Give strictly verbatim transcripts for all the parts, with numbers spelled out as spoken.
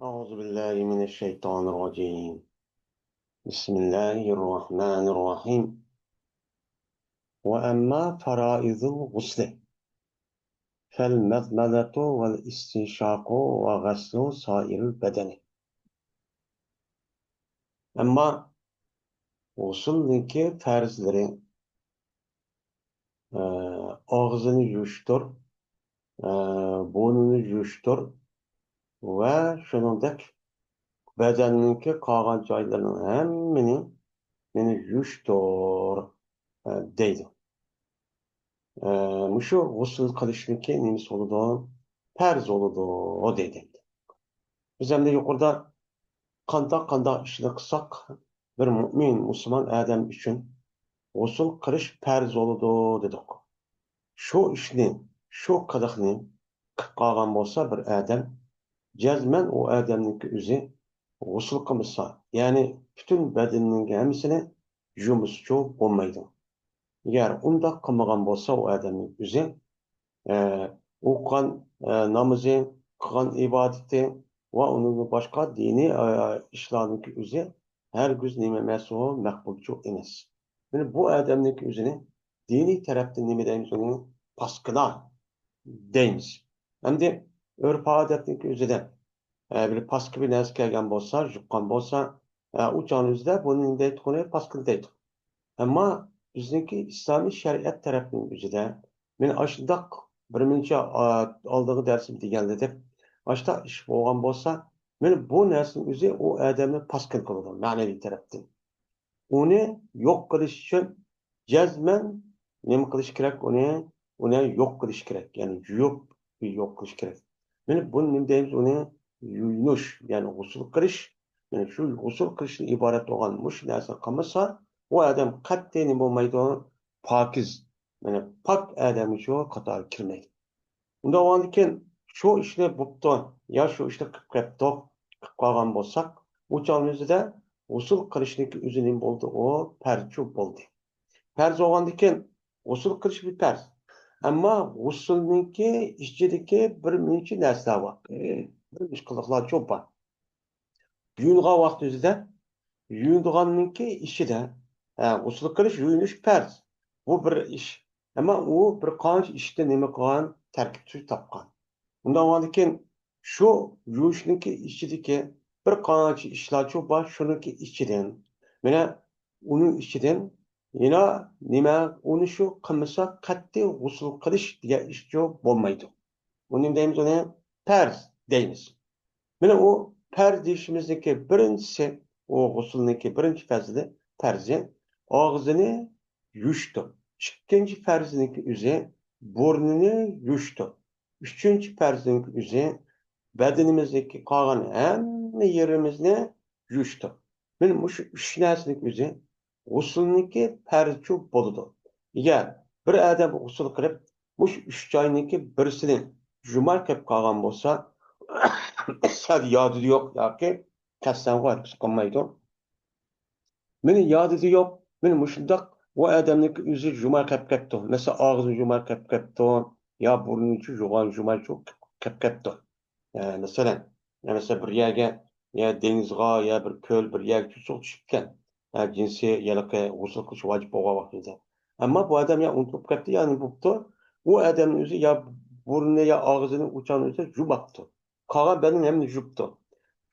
أعوذ بالله من الشيطان الرجيم. بسم الله الرحمن الرحيم. وأما فرائض الغسل فالمضمضة والاستنشاق وغسل سائر البدن. ئەمما غۇسۇلنىڭكى پەرزلىرى، ئە، ئاغزىنى يۇيۇشتۇر، ئە، بۇرنىنى يۇيۇشتۇر ۋە شۇنىڭدەك بەدەننىڭكى قالغان جايلىرىنىڭ ھەممىنى، مېنى يۇيۇشتۇر، ئە، دەيدۇ. ئە، مۇشۇ غۇسۇل قىلىشنىڭكى نېمىسى بولىدۇ؟ پەرز بولىدۇ، دەيدۇ. بىز ئەمدى يۇقىرىدا قانداق، قانداق ئىشنى قىلساق، بىر مۇئمىن، مۇسۇلمان ئادەم ئۈچۈن غۇسۇل قىلىش پەرز بولىدۇ، دېدۇق. شۇ ئىشنى، شۇ قىلىقنى قىلىپ قالغان بولسا بىر ئادەم، جەزمەن ئۇ ئادەمنىڭكى ئۆزى غۇسۇل قىلمىسا، يەنى پۈتۈن بەدىنىنىڭ ھەممىسىنى يۇمىسىچۇ بولمايدۇ. ئەگەر ئۇنداق قىلمىغان بولسا، ئۇ ئادەمنىڭ ئۆزى، ئە، ئوقۇغان، ئە، نامىزى، قىلغان ئىبادىتى ۋە ئۇنىڭدىن باشقا دىنىي، ئە، ئىشلارنىڭكى ئۆزى ھەرگىز نېمە ئەمەس، ئۇ مەقبۇلچۇ ئەمەس. يەنى بۇ ئادەمنىڭكى ئۆزىنى دىنىي تەرەپتىن نېمە دەيمىز، ئۇنى پاسكىنا دەيمىز. ئەمدى ئۆرپ-ئادەتنىڭكى ئۆزىدە، ئە، بىر پاسكا بىر نەرسە كەلگەن بولسا، يۇققان بولسا، ئە، ئۇ چاغنىڭ ئۆزىدە بۇنى نېمە دەيتتۇق، ئۇنى پاسكىنا دەيتتۇق. ئەمما بىزنىڭكى ئىسلامىي شەرىئەت تەرەپنىڭ ئۆزىدە مانا ئاشۇنداق بىر مۇنچە، ئا، ئالدىنقى دەرسىمدە دېگەنلىدەك، ئاشۇنداق ئىش بولغان بولسا، مانا بۇ نەرسىنىڭ ئۆزى ئۇ ئادەمنى پاسكىنا قىلىدۇ مەنىۋى تەرەپتىن. ئۇنى يوق قىلىش ئۈچۈن جەزمەن نېمە قىلىش كېرەك؟ ئۇنى، ئۇنى يوق قىلىش كېرەك. يەنى يۇيۇپ يوق قىلىش كېرەك. مانا بۇنى نېمە دەيمىز؟ ئۇنى يۇيۇنۇش، يەنى غۇسۇل قىلىش. مانا شۇ غۇسۇل قىلىشتىن ئىبارەت بولغان مۇشۇ نەرسىنى قىلمىسا، ئۇ ئادەم قەتئىي نېمە بولمايدۇ؟ پاكىز، مانا پاك ئادەمگە شۇ قاتارغا كىرمەيدۇ. ئۇنداق بولغاندىكىن شۇ ئىشنى بوپتۇ، يا شۇ ئىشنى قىلىپ قېپتۇق، قىلىپ قالغان بولساق، ئۇ چاغنىڭ ئۆزىدە غۇسۇل قىلىشنىڭكى ئۆزى نېمە بولدى؟ ئۇ پەرزچۇ بولدى. پەرز بولغاندىكىن غۇسۇل قىلىش بىر پەرز. ئەمما غۇسۇلنىڭكى ئىچىدىكى بىر مۇنچە نەرسىلەر بار. بىر مۇنچە قىلىقلارچۇ بار. يۇيۇنغان ۋاقتىمىزدا يۇيۇنىدىغاننىڭكى ئىچىدە، ھە، غۇسۇل قىلىش، يۇيۇنۇش پەرز. بۇ بىر ئىش. ئەمما ئۇ بىر قانچە ئىشتىن نېمە قىلغان؟ تەركىب تۈزۈپ تاپقان. ئۇنداق بولغاندىكىن شۇ يۇيۇشنىڭكى ئىچىدىكى بىر قانچە ئىشلارچۇ بار، شۇنىڭكى ئىچىدىن. مانا ئۇنىڭ ئىچىدىن يەنە نېمە، ئۇنى شۇ قىلمىسا قەتئىي غۇسۇل قىلىش دېگەن ئىشچۇ بولمايدۇ. ئۇنى نېمە دەيمىز؟ ئۇنى پەرز دەيمىز. مانا ئۇ پەرز دېيىشىمىزنىڭكى بىرىنچىسى، ئۇ غۇسۇلنىڭكى بىرىنچى پەرزى، پەرزى ئاغزىنى يۇيۇشتۇر. ئىككىنچى پەرزىنىڭكى ئۆزى بۇرنىنى يۇيۇشتۇر. ئۈچىنچى پەرزىنىڭكى ئۆزى بەدىنىمىزدىكى قالغان ھەممە يېرىمىزنى يۇيۇشتۇر. مانا مۇشۇ ئۈچ نەرسىنىڭ ئۆزى غۇسۇلنىڭكى پەرزچۇ بولىدۇ. ئەگەر بىر ئادەم غۇسۇل قىلىپ، مۇشۇ ئۈچ جاينىڭكى بىرسىنى يۇماي قېلىپ قالغان بولسا، سەل يادىدا يوق ياكى قەستەنغۇ ھەرگىز قىلمايدۇ. مېنى يادىدا يوق، مېنى مۇشۇنداق ئۇ ئادەمنىڭكى ئۆزى يۇماي قېلىپ قېپتۇ. مەسىلەن، ئاغزىنى يۇماي قېلىپ قېپتۇ، يا بۇرنىنىچۇ يۇغان يۇمايچۇ قېلىپ قېپتۇ. ئە، مەسىلەن، يا مەسىلەن، بىر يەرگە، يا دېڭىزغا، يا بىر كۆل، بىر يەرگە سۇغا چۈشۈپكەن. ئە، جىنسى ھېلىقى غۇسۇل قىلىش ۋاجىپ بولغان ۋاقتىدا. ئەمما بۇ ئادەم يا ئۇنتۇلۇپ كەتتى، يا نېمە بوپتۇ. ئۇ ئادەمنىڭ ئۆزى يا بۇرنىنى، يا ئاغزىنى، ئۇ چاغنىڭ ئۆزىدە يۇماپتۇ. قالغان بەدىنىنى ھەممىنى يۇپتۇ.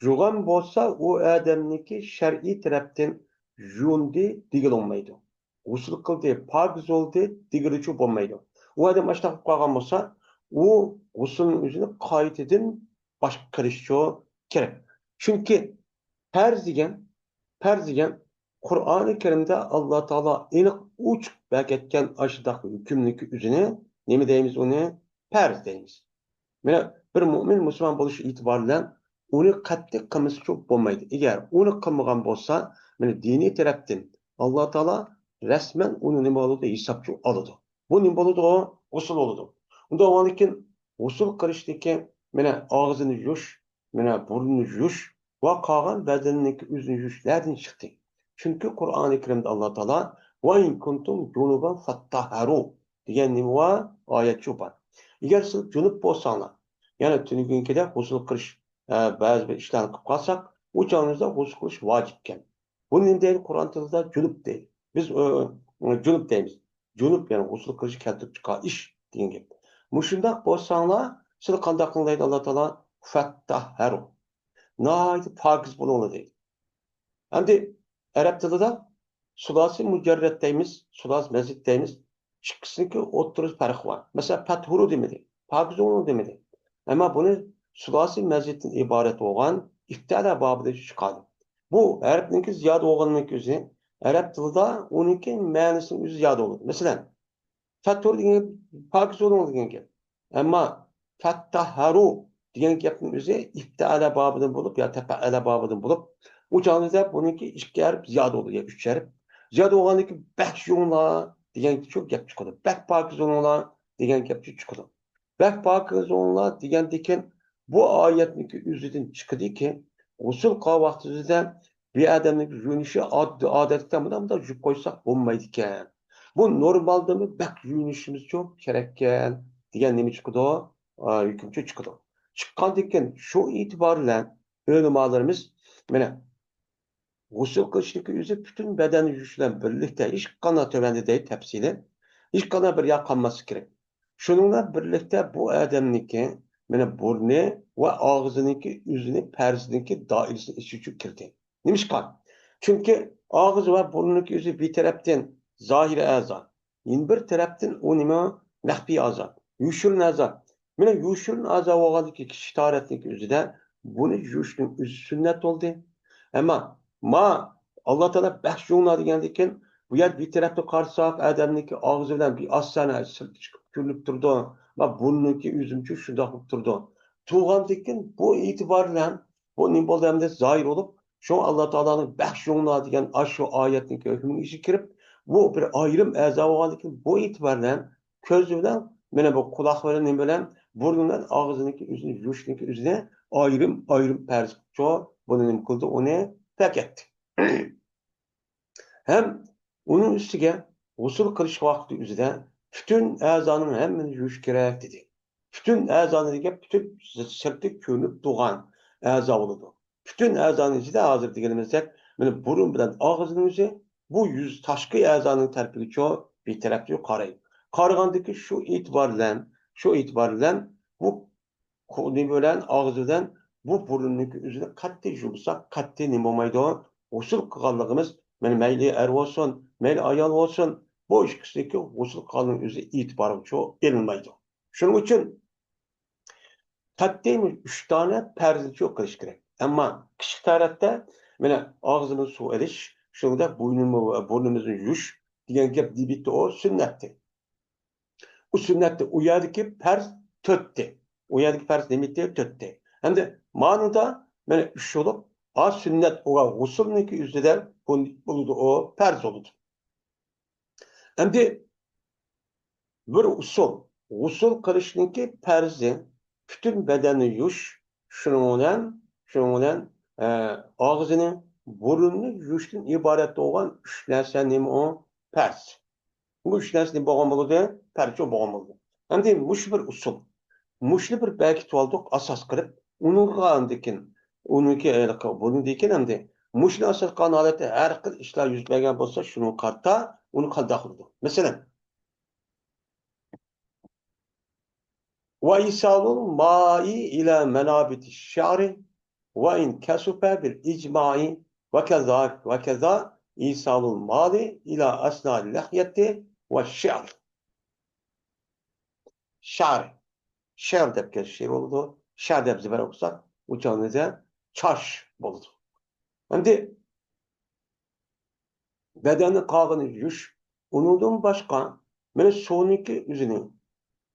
يۇغان بولسا، ئۇ ئادەمنىڭكى شەرئىي تەرەپتىن يۇيۇندى دېگىلى بولمايدۇ. غۇسۇل قىلدى، پاكىز بولدى دېگىلىچۇ بولمايدۇ. ئۇ ئادەم ئاشۇنداق بولۇپ قالغان بولسا، ئۇ غۇسۇلنىڭ ئۆزىنى قايتىدىن باشقا قىلىشچۇ كېرەك. چۈنكى پەرز دېگەن، پەرز دېگەن قۇرئانى كەرىمدە ئاللا تائالا ئېنىق ئوچۇق بەرگەتكەن ئاشۇنداق ھۆكۈمنىڭكى ئۆزىنى نېمە دەيمىز؟ ئۇنى پەرز دەيمىز. مانا بىر مۆمىن مۇسۇلمان بولۇش ئېتىبارى بىلەن ئۇنى قەتئىي قىلمىسىچۇ بولمايدۇ. ئەگەر ئۇنى قىلمىغان بولسا، مانا دىنىي تەرەپتىن ئاللا تائالا رەسمەن ئۇنى نېمە بولىدۇ؟ ھېسابچۇ ئالىدۇ. بۇ نېمە بولىدۇ؟ غۇسۇل بولىدۇ. ئۇنداق بولغاندىن كېيىن غۇسۇل قىلىشتىكى مانا ئاغزىنى يۇيۇش، مانا بۇرنىنى يۇيۇش ۋە قالغان بەدىنىنىڭكى ئۆزىنى يۇيۇش نەدىن چىقتى؟ چۈنكى قۇرئانى كەرىمدە ئاللا تائالا «ۋە ئىن كۇنتۇم جۇنۇبەن فەتتەھھەرۇ» دېگەن نېمە بار؟ ئايەتچۇ بار. ئەگەر سىز جۇنۇپ بولساڭلار، يەنى تۈنۈگۈنكىدەك غۇسۇل قىلىش ئە، بەزى بىر ئىشلارنى قىلىپ قالساق، ئۇ چاغىمىزدا غۇسۇل قىلىش ۋاجىپكەن. بۇنى نېمە دەيدۇ؟ قۇرئان تىلىدا جۇنۇپ دەيدۇ. بىز، ئە، جۇنۇپ دەيمىز. جۇنۇپ، يەنى غۇسۇل قىلىش، كەلتۈرۈپ چىققان ئىش دېگەن گەپ. مۇشۇنداق بولساڭلار، سىلەر قانداق قىلىڭ دەيدۇ ئاللا تائالا؟ فەتتەھھەرۇ. ناھايىتى پاكىز بولۇڭلار دەيدۇ. ئەمدى ئەرەب تىلىدا سۇلاسىي مۇجەررەت دەيمىز، سۇلاسىي مەزىد دەيمىز. ئىككىسىنىڭكى ئوتتۇرىسى پەرق بار. مەسىلەن، فەتتەھھەرۇ دېمىدى، پاكىز بولۇڭلار دېمىدى. ئەمما بۇنى سۇلاسىي مەزىدتىن ئىبارەت بولغان ئىفتەئەلە بابىدىن چىققان. بۇ ھەرپنىڭكى زىيادە بولغىنىنىڭكى ئۆزى ئەرەب تىلىدا ئۇنىڭكى مەنىسىنىڭ ئۆزى زىيادە بولىدۇ. مەسىلەن، فەتتەھھەرۇ دېگەن پاكىز بولۇڭ دېگەن گەپ. ئەمما فەتتەھھەرۇ دېگەن گەپنىڭ ئۆزى ئىفتەئەلە بابىدىن بولۇپ يا تەپەئەلە بابىدىن بولۇپ، ئۇ چاغدا بۇنىڭكى ئىككى ھەرپ زىيادە بولىدۇ، يا ئۈچ ھەرپ. زىيادە بولغاندىن كېيىن بەك يۇيۇڭلار دېگەن گەپ چىقىدۇ. بەك پاكىز بولۇڭلار دېگەن گەپ چىقىدۇ. بەك پاكىز بولۇڭلار دېگەندىكىن، بۇ ئايەتنىڭكى ئۆزىدىن چىقىدىكى، غۇسۇل قىلغان ۋاقتىمىزدا بىر ئادەمنىڭ يۇيۇنۇشى ئاد-، ئادەتتە مۇنداق، مۇنداق يۇيۇپ قويساق بولمايدىكەن. بۇ نورمالدىنمۇ بەك يۇيۇنۇشىمىزچۇ كېرەككەن دېگەن نېمە چىقىدۇ؟ ئا، ھۆكۈمچۇ چىقىدۇ. چىققاندىن كېيىن شۇ ئېتىبار بىلەن ئۆلىمالىرىمىز، مانا، غۇسۇل قىلىشنىڭكى ئۆزى پۈتۈن بەدەننى يۇيۇش بىلەن بىرلىكتە، ھېچقانداق تۆۋەندە دەيدۇ تەپسىلىي، ھېچقانداق بىر يەر قالماسلىقى كېرەك. شۇنىڭ بىلەن بىرلىكتە بۇ ئادەمنىڭكى، مانا، بۇرنى ۋە ئاغزىنىڭكى ئۆزىنى پەرزنىڭكى دائىرىسىنى ئېچىش ئۈچۈن كىردى. نېمىشقا؟ چۈنكى ئاغزى ۋە بۇرنىنىڭكى ئۆزى بىر تەرەپتىن زاھىرىي ئەزا، يەنە بىر تەرەپتىن ئۇ نېمە؟ مەخپىي ئەزا، يوشۇرۇن ئەزا. مانا يوشۇرۇن ئەزا بولغاندىكى كىشى تاھارەتنىڭكى ئۆزىدە بۇنى يۇيۇشنىڭ ئۆزى سۈننەت بولدى. ئەمما ما ئاللا تائالا بەك يۇيۇڭلار دېگەندىكىن، بۇ يەر بىر تەرەپتىن قارىساق، ئادەمنىڭكى ئاغزى بىلەن بىر ئاز سەنە سىرتقا چىقىپ كۆرۈنۈپ تۇرىدۇ. ما بۇرنىڭكى ئۆزىمۇچۇ شۇنداق بولۇپ تۇرىدۇ. تۇرغاندىكىن بۇ ئېتىبار بىلەن بۇ نېمە بولدى ئەمدى؟ زاھىر بولۇپ، شۇڭا ئاللا تائالانىڭ بەك يۇيۇڭلار دېگەن ئاشۇ ئايەتنىڭكى ھۆكمىنىڭ ئىچىگە كىرىپ، بۇ بىر ئايرىم ئەزا بولغاندىكىن، بۇ ئېتىبار بىلەن كۆز بىلەن، مانا بۇ قۇلاق بىلەن، نېمە بىلەن، بۇرۇن بىلەن ئاغزىنىڭكى ئۆزىنى يۇيۇشنىڭكى ئۆزىنى ئايرىم، ئايرىم پەرز قىلىپچۇ، بۇنى نېمە قىلدى؟ ئۇنى تەرك ئەتتى. ھەم ئۇنىڭ ئۈستىگە غۇسۇل قىلىش ۋاقتى ئۆزىدە پۈتۈن ئەزانىڭ ھەممىنى يۇيۇش كېرەك دېدى. پۈتۈن ئەزانى دېگەن پۈتۈن سىرتى كۆرۈنۈپ تۇرغان ئەزا بولىدۇ. پۈتۈن ئەزانىڭ ئىچىدە ھازىر دېگىنىمىزدەك، مانا بۇرۇن بىلەن ئاغزىنىڭ ئۆزى بۇ يۈز تاشقى ئەزانىڭ تەرىپىگىچۇ بىر تەرەپتە قارايدۇ. قارىغاندىكى شۇ ئېتىبار بىلەن، شۇ ئېتىبار بىلەن بۇ قولى بىلەن، ئاغزى بىلەن بۇ بۇرنىنىڭكى ئۆزىنى قەتئىي يۇمىساق، قەتئىي نېمە بولمايدۇ؟ غۇسۇل قىلغانلىقىمىز، مانا مەيلى ئەر بولسۇن، مەيلى ئايال بولسۇن، بۇ ئىككىسىنىڭكى غۇسۇل قىلغانلىقىنىڭ ئۆزى ئېتىبارغىچۇ ئېلىنمايدۇ. شۇنىڭ ئۈچۈن قەتئىي ئۈچ دانە پەرزنىچۇ قىلىش كېرەك. ئەمما كىچىك تەرەتتە، مانا، ئاغزىمىزدىن سۇ ئېلىش، شۇنىڭدەك بوينىمىز، بۇرنىمىزنى يۇيۇش دېگەن گەپ دېبىتى ئۇ سۈننەتتى. ئۇ سۈننەتتە ئۇ يەردىكى پەرز تۆتتى. ئۇ يەردىكى پەرز نېمىتى؟ تۆتتى. ھەمدە مانىدا مانا ئۈچ بولۇپ، ئا سۈننەت ئۇ غۇسۇلنىڭكى ئۆزىدە بۇ بولىدۇ، ئۇ پەرز بولىدۇ. ئەمدى بىر ئۇسۇل، غۇسۇل قىلىشنىڭكى پەرزى پۈتۈن بەدەننى يۇيۇش، شۇنىڭ بىلەن، شۇنىڭ بىلەن، ئە، ئاغزىنى، بۇرنىنى يۇيۇشتىن ئىبارەت بولغان ئۈچ نەرسە نېمە ئۇ؟ پەرز. بۇ ئۈچ نەرسە نېمە بولغان بولىدۇ؟ پەرز بولغان بولىدۇ. ئەمدى مۇشۇ بىر ئۇسۇل. مۇشۇنى بىر بەركىتىۋالدۇق، ئاساس قىلىپ، ئۇنىڭغا ئاندىكىن، ئۇنىڭكى، ئە، بۇنىڭدىن كېيىن ئەمدى مۇشۇنى ئاساس قىلغان ھالەتتە ھەر خىل ئىشلار يۈز بەرگەن بولسا، شۇنىڭغا قارىتا ئۇنى قانداق قىلىدۇ؟ مەسىلەن، وإيصال الماء إلى منابت الشعر وإن كثف بالإجماع، وكذا، وكذا إيصال الماء إلى أثناء اللحية والشعر. شەر. شەر دەپ كېلىشى بولىدۇ. شەر دەپ زېبەر ئوقۇساق، ئۇ چاغدا چاچ بولىدۇ. ئەمدى بەدەننى قالغىنى يۇيۇش، ئۇنىڭدىن باشقا، مانا سۇنىڭكى ئۆزىنى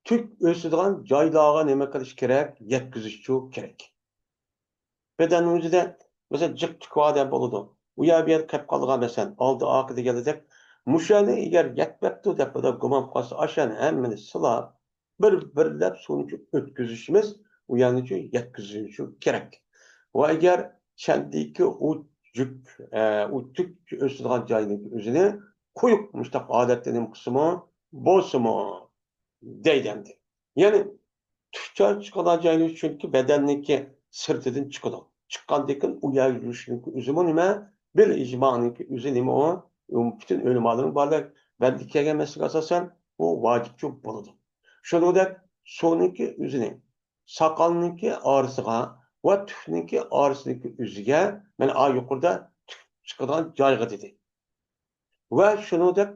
تۈك ئۆسىدىغان جايلارغا نېمە قىلىش كېرەك؟ يەتكۈزۈشچۇ كېرەك. بەدەننىڭ ئۆزىدە، مەسىلەن، جىق تۈك بار ئادەم بولىدۇ. ئۇ يەر بۇ يەر كەپ قالغان، مەسىلەن، ئالدى ئارقا دېگەندەك، مۇشۇ يەرنى ئەگەر يەتمەپتۇ دەپ بىردەم گۇمان قىلسا، ئاشۇ يەرنى ھەممىنى سىلاپ، بىر-بىرلەپ سۇنى ئۆتكۈزۈشىمىز، ئۇ يەرنى يەتكۈزۈشىمىز كېرەك. ۋە ئەگەر چەندىكى ئۇ جۈك، ئە، ئۇ تۈك ئۆسىدىغان جاينىڭ ئۆزىنى قويۇق مۇشۇنداق ھالەتتە نېمە قىلسىمۇ، بولسىمۇ، دەيدۇ ئەمدى. يەنى تۈك چىقىدىغان جاينى، چۈنكى بەدەننىڭكى سىرتىدىن چىقىدۇ. چىققاندىن كېيىن ئۇ يەرگە يۈرۈشنىڭكى ئۆزىمۇ نېمە؟ بىر ئىجمانىڭكى ئۆزى نېمە ئۇ؟ ئۇ پۈتۈن ئۆلىمالارنىڭ بارلىق بەندىگە كەلگەن مەسىلىگە ئاساسەن، بۇ ۋاجىپچۇ بولىدۇ. شۇنىڭدەك سۇنىڭكى ئۆزىنى ساقالنىڭكى ئارىسىغا ۋە تۈكنىڭكى ئارىسىدىكى ئۆزىگە، مانا ئا يۇقىرىدا تۈك چىقىدىغان جايغا دېدى. ۋە شۇنىڭدەك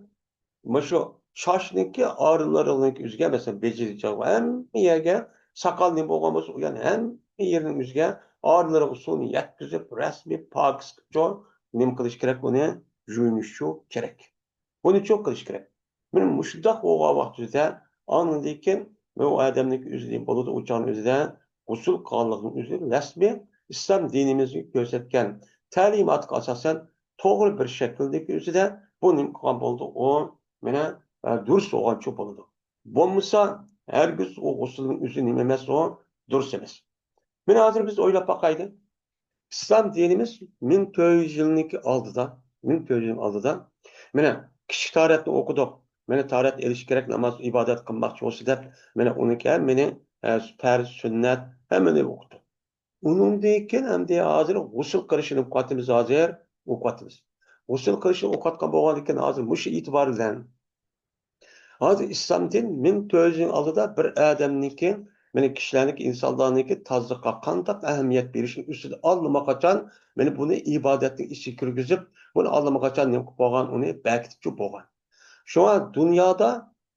مۇشۇ چاچنىڭكى ئارىلىرىنىڭكى ئۆزىگە، مەسىلەن، بېجىرى چاغ ھەممە يەرگە، ساقال نېمە بولغان بولسا، ئۇ يەرنى ھەممە يېرىنىڭ ئۆزىگە ئارىلىرىغا سۇنى يەتكۈزۈپ، رەسمىي پاكىزچۇ نېمە قىلىش كېرەك؟ ئۇنى يۇيۇنۇشچۇ كېرەك. بۇنى چوق قىلىش كېرەك. مانا مۇشۇنداق بولغان ۋاقتىدا ئاندىن كېيىن بۇ ئادەمنىڭكى ئۆزى بولىدۇ، ئۇ چاغنىڭ ئۆزىدە غۇسۇل قىلغانلىقنىڭ ئۆزى رەسمىي ئىسلام دىنىمىزنىڭ كۆرسەتكەن تەلىماتىغا ئاساسەن توغرا بىر شەكىلدىكى ئۆزىدە بۇ نېمە قىلغان بولىدۇ؟ ئۇ مانا، ئە، دۇرۇس بولغانچۇ بولىدۇ. بولمىسا ھەرگىز ئۇ غۇسۇلنىڭ ئۆزى نېمە ئەمەس، ئۇ دۇرۇس ئەمەس. مانا ھازىر بىز ئويلاپ باقايلى. ئىسلام دىنىمىز مىڭ تۆت يۈز يىلنىڭكى ئالدىدا، مىڭ تۆت يۈز يىل ئالدىدا، مانا، كىچىك تارەتنى ئوقۇدۇق. مانا، تارەت ئېلىش كېرەك، ناماز، ئىبادەت قىلماقچى بولسا دەپ، مانا، ئۇنىڭكى ھەممىنى، ئە، پەرز، سۈننەت، ھەممىنى ئوقۇتتۇق. ئۇنىڭدىن كېيىن ئەمدى ھازىر غۇسۇل قىلىشنى ئوقۇۋاتىمىز، ھازىر ئوقۇۋاتىمىز. غۇسۇل قىلىشنى ئوقۇۋاتقان بولغاندىن كېيىن ھازىر مۇشۇ ئېتىبار بىلەن ھازىر ئىسلام دىن مىڭ تۆت يۈز يىل ئالدىدا بىر ئادەمنىڭكى، مانا كىشىلەرنىڭكى، ئىنسانلارنىڭكى تازىلىققا قانداق ئەھمىيەت بېرىشنىڭ ئۈستىدە ئاللىماقاچان، مانا بۇنى ئىبادەتنىڭ ئىچىگە كىرگۈزۈپ، بۇنى ئاللىماقاچان نېمە قىلىپ بولغان، ئۇنى بەكىتىپچۇ بولغان. شۇڭا دۇنيادا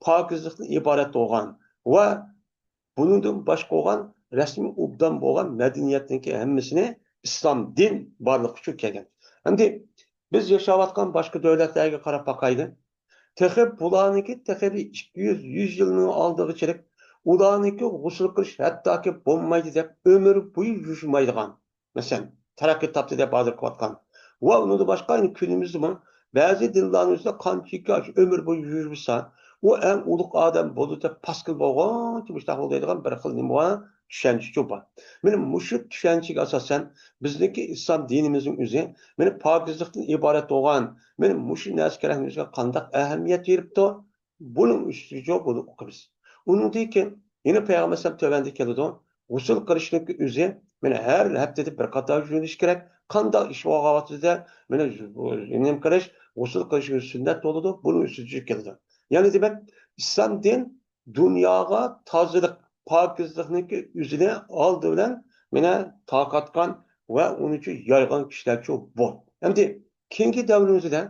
پاكىزلىقتىن ئىبارەت بولغان ۋە بۇنىڭدىن باشقا بولغان رەسمىي ئوبدان بولغان مەدەنىيەتنىڭكى ھەممىسىنى ئىسلام دىن بارلىققا كەلگەن. ئەمدى بىز ياشاۋاتقان باشقا دۆلەتلەرگە قاراپ باقايلى. تېخى بۇلارنىڭكى تېخى بىر ئىككى يۈز، يۈز يىلنىڭ ئالدىغىچىلىك ئۇلارنىڭكى غۇسۇل قىلىش ھەتتاكى بولمايدۇ دەپ ئۆمۈر بويى يۇيۇنمايدىغان، مەسىلەن، تەرەققىي تاپتى دەپ ھازىر قىلىۋاتقان. ۋە ئۇنىڭدىن باشقا، يەنە كۈنىمىزدىمۇ بەزى دىنلارنىڭ ئۆزىدە قانچىكى ئۆمۈر بويى يۇيۇنسا، ئۇ ئەڭ ئۇلۇغ ئادەم بولدى دەپ پاسكىل بولغانچە مۇشۇنداق بولىدىغان بىر خىل نېمە بار؟ چۈشەنچىچۇ بار. مانا مۇشۇ چۈشەنچىگە ئاساسەن، بىزنىڭكى ئىسلام دىنىمىزنىڭ ئۆزى، مانا پاكىزلىقتىن ئىبارەت بولغان، مانا مۇشۇ نەرسىگە رەھمىتىمىزگە قانداق ئەھمىيەت بېرىپتۇ؟ بۇنىڭ ئۈستىگە بۇنى ئوقۇيمىز. ئۇنىڭدىن كېيىن يەنە پەيغەمبەر ئەلەيھىسسالام تۆۋەندە كېلىدۇ. غۇسۇل قىلىشنىڭ ئۆزى، مانا ھەر ھەپتىدە بىر قاتار يۇيۇنۇش كېرەك. قانداق ئىش بولغان ۋاقتىدا، مانا نېمە قىلىش، غۇسۇل قىلىش سۈننەت بولىدۇ. بۇنىڭ ئۈستىگە كېلىدۇ. يەنى دېمەك، ئىسلام دىن دۇنياغا تازىلىق، پاكىزلىقنىڭكى ئۆزىنى ئالدى بىلەن مانا تارقاتقان ۋە ئۇنى يايغان كىشىلەرچۇ بۇ. ئەمدى كېيىنكى دەۋرىمىزدە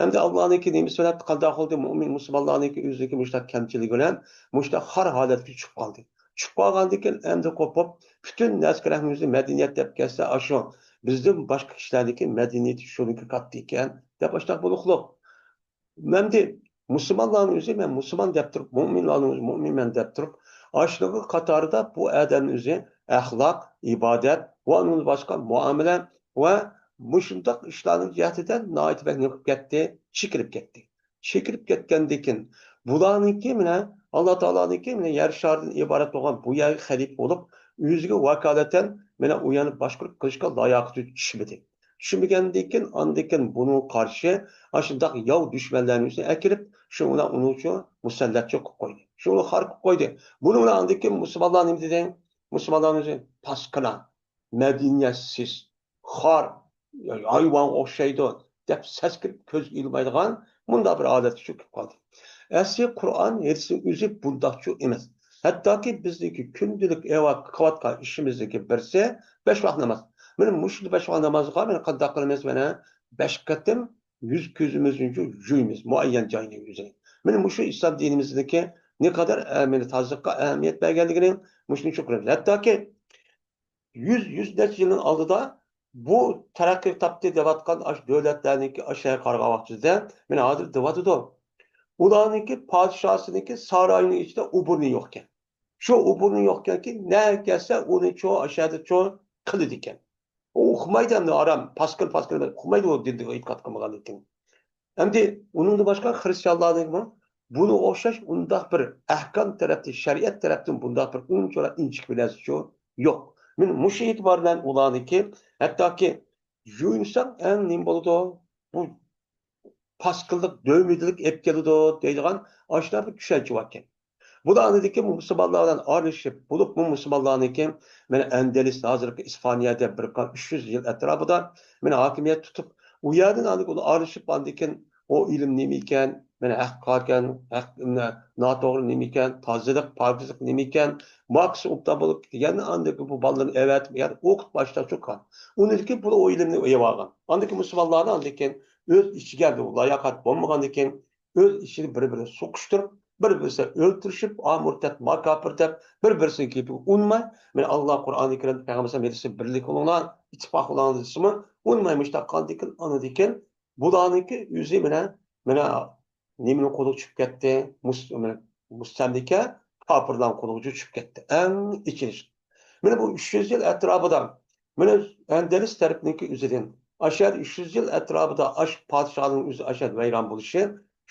ئەمدى ئاللانىڭكى نېمىسى بىلەن قانداق بولدى؟ مۆمىن مۇسۇلمانلارنىڭكى ئۆزىنىڭكى مۇشۇنداق كەمچىلىكى بىلەن مۇشۇنداق خار ھالەتكە چۈشۈپ قالدى. چۈشۈپ قالغاندىن كېيىن ئەمدى قوپۇپ، پۈتۈن نەرسىگە رەھمىمىزنى مەدەنىيەت دەپ كەلسە، ئاشۇ بىزدىن باشقا كىشىلەرنىڭكى مەدەنىيىتى شۇنىڭكى كاتتا ئىكەن دەپ ئاشۇنداق بولۇقلۇق. ئەمدى مۇسۇلمانلارنىڭ ئۆزى، مەن مۇسۇلمان دەپ تۇرۇپ، مۆمىنلارنىڭ ئۆزى، مۆمىنمەن دەپ تۇرۇپ، ئاشۇنىڭ قاتارىدا بۇ ئادەمنىڭ ئۆزى ئەخلاق، ئىبادەت ۋە ئۇنىڭدىن باشقا مۇئامىلە ۋە مۇشۇنداق ئىشلارنىڭ جەھىتىدە ناھايىتى بەك نېمە قىلىپ كەتتى؟ چېكىنىپ كەتتى. چېكىنىپ كەتكەندىن كېيىن، بۇلارنىڭكى مانا ئاللا تائالانىڭكى مانا يەر شارىدىن ئىبارەت بولغان بۇ يەرگە خەلىپە بولۇپ، ئۆزىگە ۋاكالىتەن مانا ئۇ يەرنى باشقۇرۇپ قىلىشقا لاياقىتى چۈشمىدى. چۈشمىگەندىن كېيىن، ئاندىن كېيىن بۇنىڭغا قارشى ئاشۇنداق ياۋ دۈشمەنلەرنى ئۆزىنى ئەكىرىپ، شۇنىڭ بىلەن ئۇنى شۇ مۇسەللەتچۇ قىلىپ قويدى. شۇنى خار قىلىپ قويدى. بۇنىڭ بىلەن ئاندىن كېيىن مۇسۇلمانلار نېمە دېدى؟ مۇسۇلمانلار ئۆزى پاسكىنا، مەدەنىيەتسىز، خار، ھايۋانغا ئوخشايدۇ دەپ سەسكىنىپ كۆزگە ئىلمايدىغان مۇنداق بىر ھالەتكە چۈشۈپ قالدى. ئەسلى قۇرئان ھەدىسنىڭ ئۆزى بۇنداقچۇ ئەمەس. ھەتتاكى بىزنىڭكى كۈندىلىك ئەۋا قىلىۋاتقان ئىشىمىزنىڭكى بىرسى بەش ۋاق ناماز. مانا مۇشۇ بەش ۋاق نامازغا مانا قانداق قىلىمىز؟ مانا بەش قېتىم يۈز كۆزىمىزنى يۇيىمىز مۇئەييەن جاينىڭ ئۆزىنى. مانا مۇشۇ ئىسلام دىنىمىزدىكى نەقەدەر، ئە، مانا تازىلىققا ئەھمىيەت بەرگەنلىكىنى مۇشۇنى چوقۇم كۆرىمىز. ھەتتاكى يۈز، يۈز نەچچە يىلنىڭ ئالدىدا بۇ تەرەققىي تاپتى دەۋاتقان ئاشۇ دۆلەتلەرنىڭكى ئاشۇ يەرگە قارىغان ۋاقتىمىزدا، مانا ھازىر دەۋاتىدۇ. ئۇلارنىڭكى پادىشاسىنىڭكى سارايىنىڭ ئىچىدە ئوبورنى يوقكەن. شۇ ئوبورنى يوقكەنكى، نەگە كەلسە ئۇنى چۇ، ئاشۇ يەردە چۇ قىلىدىكەن. ئۇ ئۇقمايدۇ ئەمدى ئارام، پاسكىل، پاسكىل ئۇقمايدۇ ئۇ دىندا ئېتىقاد قىلمىغاندىن كېيىن. ئەمدى ئۇنىڭدىن باشقا خرىستىيانلارنىڭمۇ بۇنىڭغا ئوخشاش ئۇنداق بىر ئەھكام تەرەپتىن، شەرىئەت تەرەپتىن بۇنداق بىر ئۇنچىۋالا ئىنچىكە بىر نەرسىچۇ يوق. مانا مۇشۇ ئېتىبار بىلەن ئۇلارنىڭكى، ھەتتاكى يۇيۇنساڭ ئەڭ نېمە بولىدۇ؟ بۇ پاسكىللىق، دۆمىدىلىك ئېلىپ كېلىدۇ دەيدىغان ئاشۇنداق بىر چۈشەنچە باركەن. بۇلار ئاندىن كېيىن مۇسۇلمانلار بىلەن ئارىلىشىپ، بولۇپمۇ مۇسۇلمانلارنىڭكى مانا ئەندەلۇس، ھازىرقى ئىسپانىيەدە بىر ئۈچ يۈز يىل ئەتراپىدا مانا ھاكىمىيەت تۇتۇپ، ئۇ يەردىن ئاندىن كېيىن ئۇلار ئارىلىشىپ، ئاندىن كېيىن ئۇ ئىلىم نېمە ئىكەن، مانا ھەق قارىكەن، ھەق، ناتوغرا نېمە ئىكەن، تازىلىق، پاكىزلىق نېمە ئىكەن، ماركس ئوبدان بولۇپ، يەنە ئاندىن كېيىن بۇ بالىلارنى ئەۋەتىپ، يەنە ئوقۇتۇپ باشلاپ چىققان. ئۇنىڭدىن كېيىن بۇلار ئۇ ئىلىمنى ئېلىۋالغان. ئاندىن كېيىن مۇسۇلمانلارنى ئاندىن كېيىن ئۆز ئىچىگە بۇ لاياقەت بولمىغاندىن كېيىن، ئۆز ئىچىدە بىر-بىرىنى سوقۇشتۇرۇپ، بىر-بىرسى ئۆلتۈرۈشۈپ، ئا مۇرتەت، ما كاپىر دەپ، بىر-بىرسىنىڭ گېپىگە ئۇنىماي، مانا، ئاللا قۇرئانى كەرىمدە پەيغەمبەر ئەلەيھىسسالام ھەدىسى بىرلىك بولۇڭلار، ئىتتىپاق بولۇڭلار دېسىمۇ، ئۇنىماي مۇشۇنداق قىلغاندىكىن، ئاندىن كېيىن بۇلارنىڭكى ئۆزى مانا، مانا، نېمىنىڭ قولىغا چۈشۈپ كەتتى؟ مۇس-، مانا، مۇستەملىكە كاپىرلارنىڭ قولىغا چۈشۈپ كەتتى. ئەڭ ئېچىنىشلىق. مانا بۇ ئۈچ يۈز يىل ئەتراپىدا، مانا ئەندەلۇس تەرىپىنىڭكى ئۆزىدىن، ئاشۇ يەردە ئۈچ يۈز يىل ئەتراپىدا ئاش پادىشاھنىڭ ئۆزى ئاشۇ يەردە ۋەيران بولۇشى،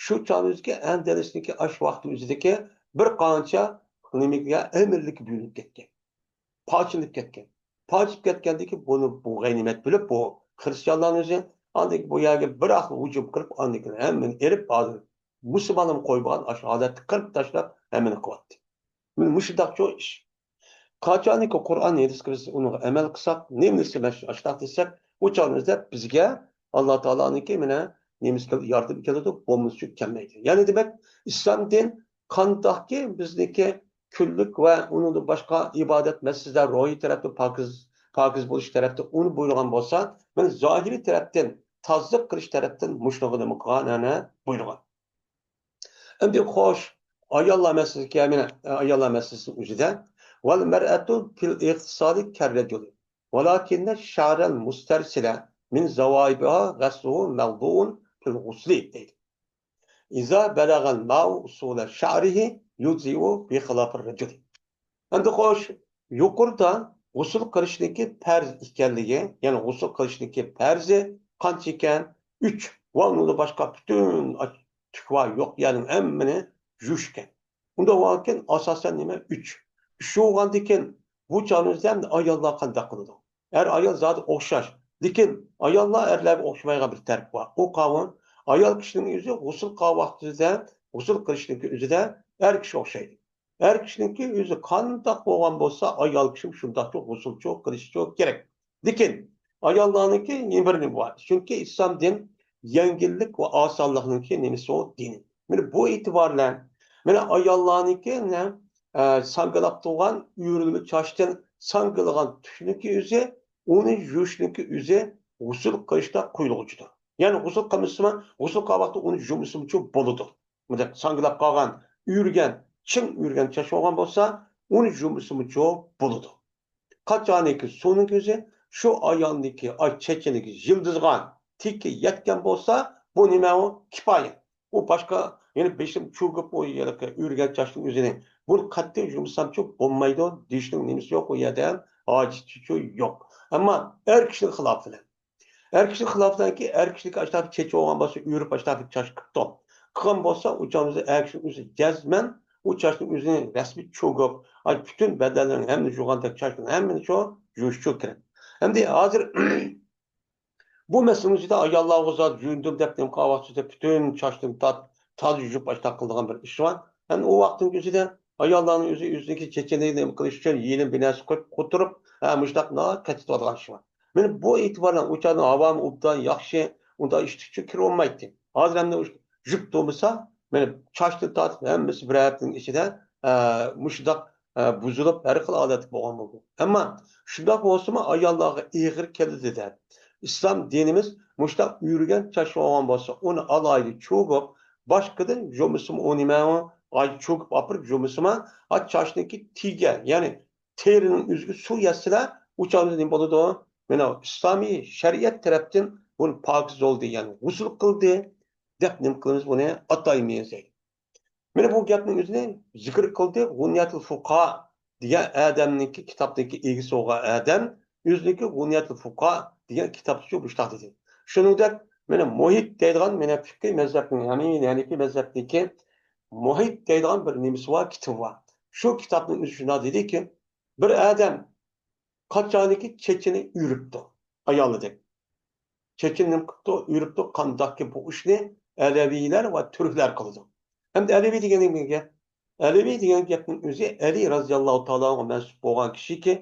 شۇ چاغنىڭ ئۆزىدىكى ئەندەلۇسنىڭكى ئاشۇ ۋاقىتنىڭ ئۆزىدىكى بىر قانچە نېمىگە ئەمىرلىككە بۆلۈنۈپ كەتكەن. پارچىلىنىپ كەتكەن. پارچىلىنىپ كەتكەندىن كېيىن بۇنى بۇ غەنىيمەت بىلىپ، بۇ خرىستىيانلارنىڭ ئۆزى ئاندىن كېيىن بۇ يەرگە بىراقلا ھۇجۇم قىلىپ، ئاندىن كېيىن ھەممىنى ئېلىپ، ھازىر مۇسۇلمانلارمۇ قويمىغان ئاشۇ ھالەتتە قىرىپ تاشلاپ ھەممىنى قىلىۋەتتى. مانا مۇشۇنداق چوڭ ئىش. قاچانكى قۇرئان ھەدىسكە بىز ئۇنىڭغا ئەمەل قىلساق، نېمىسى مەن شۇنداق دېسەك، ئۇ چاغدا بىزگە ئاللا تائالانىڭكى مانا نېمىسى كېلىدۇ، ياردىمى كېلىدۇ، بولمىسا كەلمەيدۇ. يەنى دېمەك، ئىسلام دىن قانداقكى بىزنىڭكى كۈنلۈك ۋە ئۇنىڭدىن باشقا ئىبادەت مەسىلىسىدە روھىي تەرەپتىن پاكىز، پاكىز بولۇش تەرەپتىن ئۇنى بۇيرۇغان بولسا، مانا زاھىرىي تەرەپتىن، تازىلىق قىلىش تەرەپتىن مۇشۇنىڭغا نېمە قىلغان، ئەنە بۇيرۇغان. ئەمدى خوش، ئاياللار مەسىلىسىگە كەلمىنە، ئاياللار مەسىلىسىنىڭ ئۆزىدە، ۋەل مەرئەتۇ فىل ئىغتىسالى كەررەجۇلى، ۋەلاكىننە شەئرەل مۇستەرسىلە مىن زەۋائىبىھا غەسلۇھۇ مەۋدۇئۇن فىل غۇسلى دەيدۇ. ئىزا بەلەغەل ماۋ ئۇسۇلە شەئرىھى يۇجزىئۇ بىخىلاپىر رەجۇلى. ئەمدى خوش، يۇقىرىدا غۇسۇل قىلىشنىڭكى پەرز ئىكەنلىكى، يەنى غۇسۇل قىلىشنىڭكى پەرزى قانچە ئىكەن؟ ئۈچ. ۋە ئۇنىڭدىن باشقا پۈتۈن تۈك ۋە يوق يەرنىڭ ھەممىنى يۇيۇش ئىكەن. ئۇنداق بولغاندىكىن ئاساسەن نېمە؟ ئۈچ. ئۈچ بولغاندىكىن بۇ چاغنىڭ ئۆزىدە ئاياللار قانداق قىلىدۇ؟ ئەر ئايال زادى ئوخشاش. لېكىن ئاياللار ئەرلەرگە ئوخشىمايدىغان بىر تەرىپى بار. ئۇ قاۋۇن، ئايال كىشىنىڭ ئۆزى غۇسۇل قىلغان ۋاقتىدا، غۇسۇل قىلىشنىڭكى ئۆزىدە ئەر كىشى ئوخشايدۇ. ئەر كىشىنىڭكى ئۆزى قانداق بولغان بولسا، ئايال كىشىمۇ شۇنداقچۇ غۇسۇلچۇ قىلىشچۇ كېرەك. لېكىن ئاياللارنىڭكى يەنە بىر نېمە بار. چۈنكى ئىسلام دىن يەڭگىللىك ۋە ئاسانلىقنىڭكى نېمىسى ئۇ دىنى. مانا بۇ ئېتىبار بىلەن، مانا ئاياللارنىڭكى نە، ئە، ساڭگىلاپ تۇرغان ئۆرۈلمە چاچتىن ساڭگىلىغان تۈكنىڭكى ئۆزى، ئۇنى يۇيۇشنىڭكى ئۆزى غۇسۇل قىلىشتا قۇيۇلغۇچىدۇر. يەنى غۇسۇل قىلمىسىمۇ، غۇسۇل قىلغان ۋاقىتتا ئۇنى يۇمىسىمۇچۇ بولىدۇ. مۇنداق ساڭگىلاپ قالغان، ئۆرۈگەن، چىڭ ئۆرۈگەن چاچ بولغان بولسا، ئۇنى يۇمىسىمۇچۇ بولىدۇ. قاچانكى سۇنىڭ كۆزى شۇ ئايالنىڭكى ئاي چېچىنىگە يىلدىزغان تېكى يەتكەن بولسا، بۇ نېمە ئۇ؟ كىپايە. ئۇ باشقا، يەنە بېشىم چۆگۈپ ئۇ ھېلىقى ئۆرۈگەن چاچنىڭ ئۆزىنى، بۇنى قەتئىي يۇمسامچۇ بولمايدۇ دېيىشنىڭ نېمىسى يوق، ئۇ يەردە ھاجىتىچۇ يوق. ئەمما ئەر كىشىنىڭ خىلاپى بىلەن. ئەر كىشىنىڭ خىلاپىدىنكى، ئەر كىشىنىڭكى ئاشتاق چېچى بولغان بولسا، ئۆرۈپ ئاشتاق چاچ قىپتۇ. قىلغان بولسا، ئۇ چاغدا ئەر كىشىنىڭ ئۆزى جەزمەن ئۇ چاچنىڭ ئۆزىنى رەسمىي چۆگۈپ، ئاي، پۈتۈن بەدەنلىرىنى ھەممىنى يۇغاندەك چاچنىڭ ھەممىنى شۇ يۇيۇشچۇ كېرەك. ئەمدى ھازىر بۇ مەسىلىنىڭ ئىچىدە ئاياللارغا زادى يۇيۇندۇم دەپ نېمە قىلغان ۋاقتىدا پۈتۈن چاچنى تات-، تازا يۇيۇپ ئاشتاق قىلىدىغان بىر ئىش بار. ئەمدى ئۇ ۋاقىتنىڭ ئۆزىدە ئاياللارنىڭ ئۆزى ئۆزىنىڭكى چېچىنى نېمە قىلىش ئۈچۈن يېلىم بىر نەرسە قويۇپ قوتۇرۇپ، ھە، مۇشۇنداق ناھايىتى كەتتىۋاتىدىغان ئىش بار. مانا بۇ ئېتىبار بىلەن ئۇ چاغنىڭ ھاۋامۇ ئوبدان ياخشى، ئۇنداق ئىشتىكچە كىرىۋالمايتتى. ھازىر ئەمدى ئۇ يۇيۇپ تۇرمىسا، مانا چاچتىن تارتىپ ھەممىسى بىر ھەپتىنىڭ ئىچىدە، ئە، مۇشۇنداق، ئە، بۇزۇلۇپ، ھەر خىل ھالەتتە بولغان بولىدۇ. ئەمما شۇنداق بولسىمۇ ئاياللارغا ئېغىر كېلىدۇ دەپ، ئىسلام دىنىمىز مۇشۇنداق ئۆرۈگەن چاچ بولغان بولسا، ئۇنى ئالايلى چۆگۈپ، باشقىدىن يۇمىسىمۇ ئۇ نېمە ئۇ، ئاي چۆگۈپ ئاپىرىپ يۇمىسىمۇ، ئا چاچنىڭكى تېگى، يەنى تېرىنىڭ ئۆزىگە سۇ يەتسىلا، ئۇ چاغدا نېمە بولىدۇ؟ مانا ئىسلامىي شەرىئەت تەرەپتىن بۇنى پاكىز بولدى، يەنى غۇسۇل قىلدى دەپ نېمە قىلىمىز بۇنى؟ ئاتايمىز دەيدۇ. مانا بۇ گەپنىڭ ئۆزىنى زىكىر قىلدى غۇنيەتۇل فۇقاھا دېگەن ئادەمنىڭكى، كىتابنىڭكى ئىگىسى بولغان ئادەم ئۆزىنىڭكى غۇنيەتۇل فۇقاھا دېگەن كىتابتىچۇ مۇشۇنداق دېدى. شۇنىڭدەك مانا مۇھىت دەيدىغان مانا فىقھىي مەزھەپنىڭ، يەنى ھەنىفىي مەزھەپنىڭكى مۇھىت دەيدىغان بىر نېمىسى بار، كىتابى بار. شۇ كىتابنىڭ ئۆزى شۇنداق دېدىكى، بىر ئادەم قاچانكى چېچىنى ئۆرۈپتۇ، ئايالىدەك. چېچىنى نېمە قىپتۇ؟ ئۆرۈپتۇ. قانداقكى بۇ ئىشنى ئەلەۋىيلەر ۋە تۈركلەر قىلىدۇ. ئەمدى ئەلەۋىي دېگەن نېمە گەپ؟ ئەلىۋى دېگەن گەپنىڭ ئۆزى ئەلى رەزىياللاھۇ تائالا ئانھۇغا مەنسۇپ بولغان كىشىكى،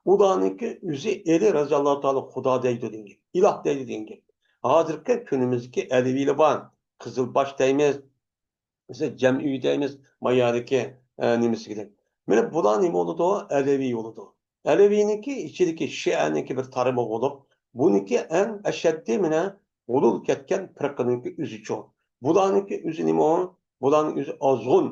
ئۇلارنىڭكى ئۆزى ئەلى رەزىياللاھۇ تائالا خۇدا دەيدۇ دېگەن گەپ، ئىلاھ دەيدۇ دېگەن گەپ. ھازىرقى كۈنىمىزدىكى ئەلىۋىلەر بار، قىزىلباش دەيمىز، بىز جەمئىي دەيمىز، مايادىكى، ئە، نېمىسىگىدەك. مانا بۇلار نېمە بولىدۇ؟ ئەلەۋى بولىدۇ. ئەلەۋىنىڭكى ئىچىدىكى شىئەنىڭكى بىر تارمىقى بولۇپ، بۇنىڭكى ئەڭ ئەشەددىي مانا غۇلۇل كەتكەن پىرقىنىڭكى ئۆزىچۇ. بۇلارنىڭكى ئۆزى نېمە ئۇ؟ بۇلارنىڭ ئۆزى ئازغۇن.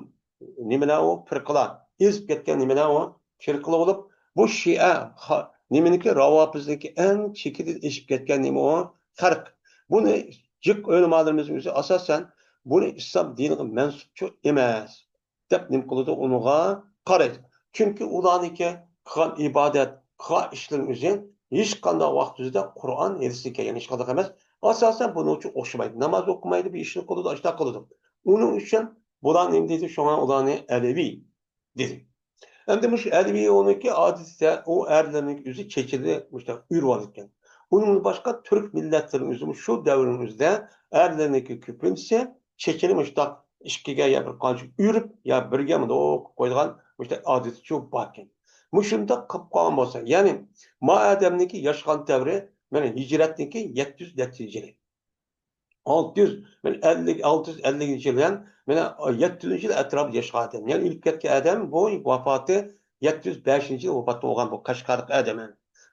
نېمىلەر ئۇ؟ پىرقىلار. ئېزىپ كەتكەن نېمىلەر ئۇ؟ پىرقىلار بولۇپ، بۇ شىئە، خا-، نېمىنىڭكى، راۋاپىزنىڭكى ئەڭ چېكىدىن ئېشىپ كەتكەن نېمە ئۇ؟ خەلق. بۇنى جىق ئۆلىمالىرىمىزنىڭ ئۆزى ئاساسەن بۇنى ئىسلام دىنىغا مەنسۇپچۇ ئەمەس دەپ نېمە قىلىدۇ، ئۇنىڭغا قارايدۇ. چۈنكى ئۇلارنىڭكى قىلغان ئىبادەت، قىلغان ئىشلىرىنىڭ ئۆزى ھېچقانداق ۋاقىت ئۆزىدە قۇرئان، ھەدىستىن كەلگەن ھېچقانداق ئەمەس. ئاساسەن بۇنىڭ ئۈچۈن ئوخشىمايدۇ. ناماز ئوقۇمايدۇ، بىر ئىشنى قىلىدۇ، ئاشۇنداق قىلىدۇ. ئۇنىڭ ئۈچۈن بۇلار نېمە دەيدۇ؟ شۇڭا ئۇلارنى ئەلىۋى دېدى. ئەمدى مۇشۇ ئەلىۋى ئۇنىڭكى ئادىتىدە ئۇ ئەرلەرنىڭ ئۆزى چېچىنى مۇشۇنداق ئۆرۈۋالىدىكەن. ئۇنىڭدىن باشقا تۈرك مىللەتلىرىنىڭ ئۆزىمۇ شۇ دەۋرنىڭ ئۆزىدە ئەرلەرنىڭكى كۆپىنچىسى چېچىنى مۇشۇنداق ئىككىگە يا بىر قانچە ئۆرۈپ، يا بىرگە مۇنداق قويىدىغان مۇشۇنداق ئادىتى شۇ باركەن. مۇشۇنداق قىلىپ قالغان بولسا، يەنى ما ئادەمنىڭكى ياشىغان دەۋرى، مانا، ھىجرەتنىڭكى يەتتە يۈز نەچچىنچى يىلى. ئالتە يۈز، مانا، ئەللىك، ئالتە يۈز ئەللىكىنچى يىل بىلەن، مانا، يەتتە يۈزىنچى يىل ئەتراپىدا ياشىغان ئادەم. يەنى ئۆلۈپ كەتكەن ئادەم، بۇ ۋاپاتى يەتتە يۈز بەشىنچى يىل ۋاپات بولغان بۇ قەشقەرلىق ئادەم.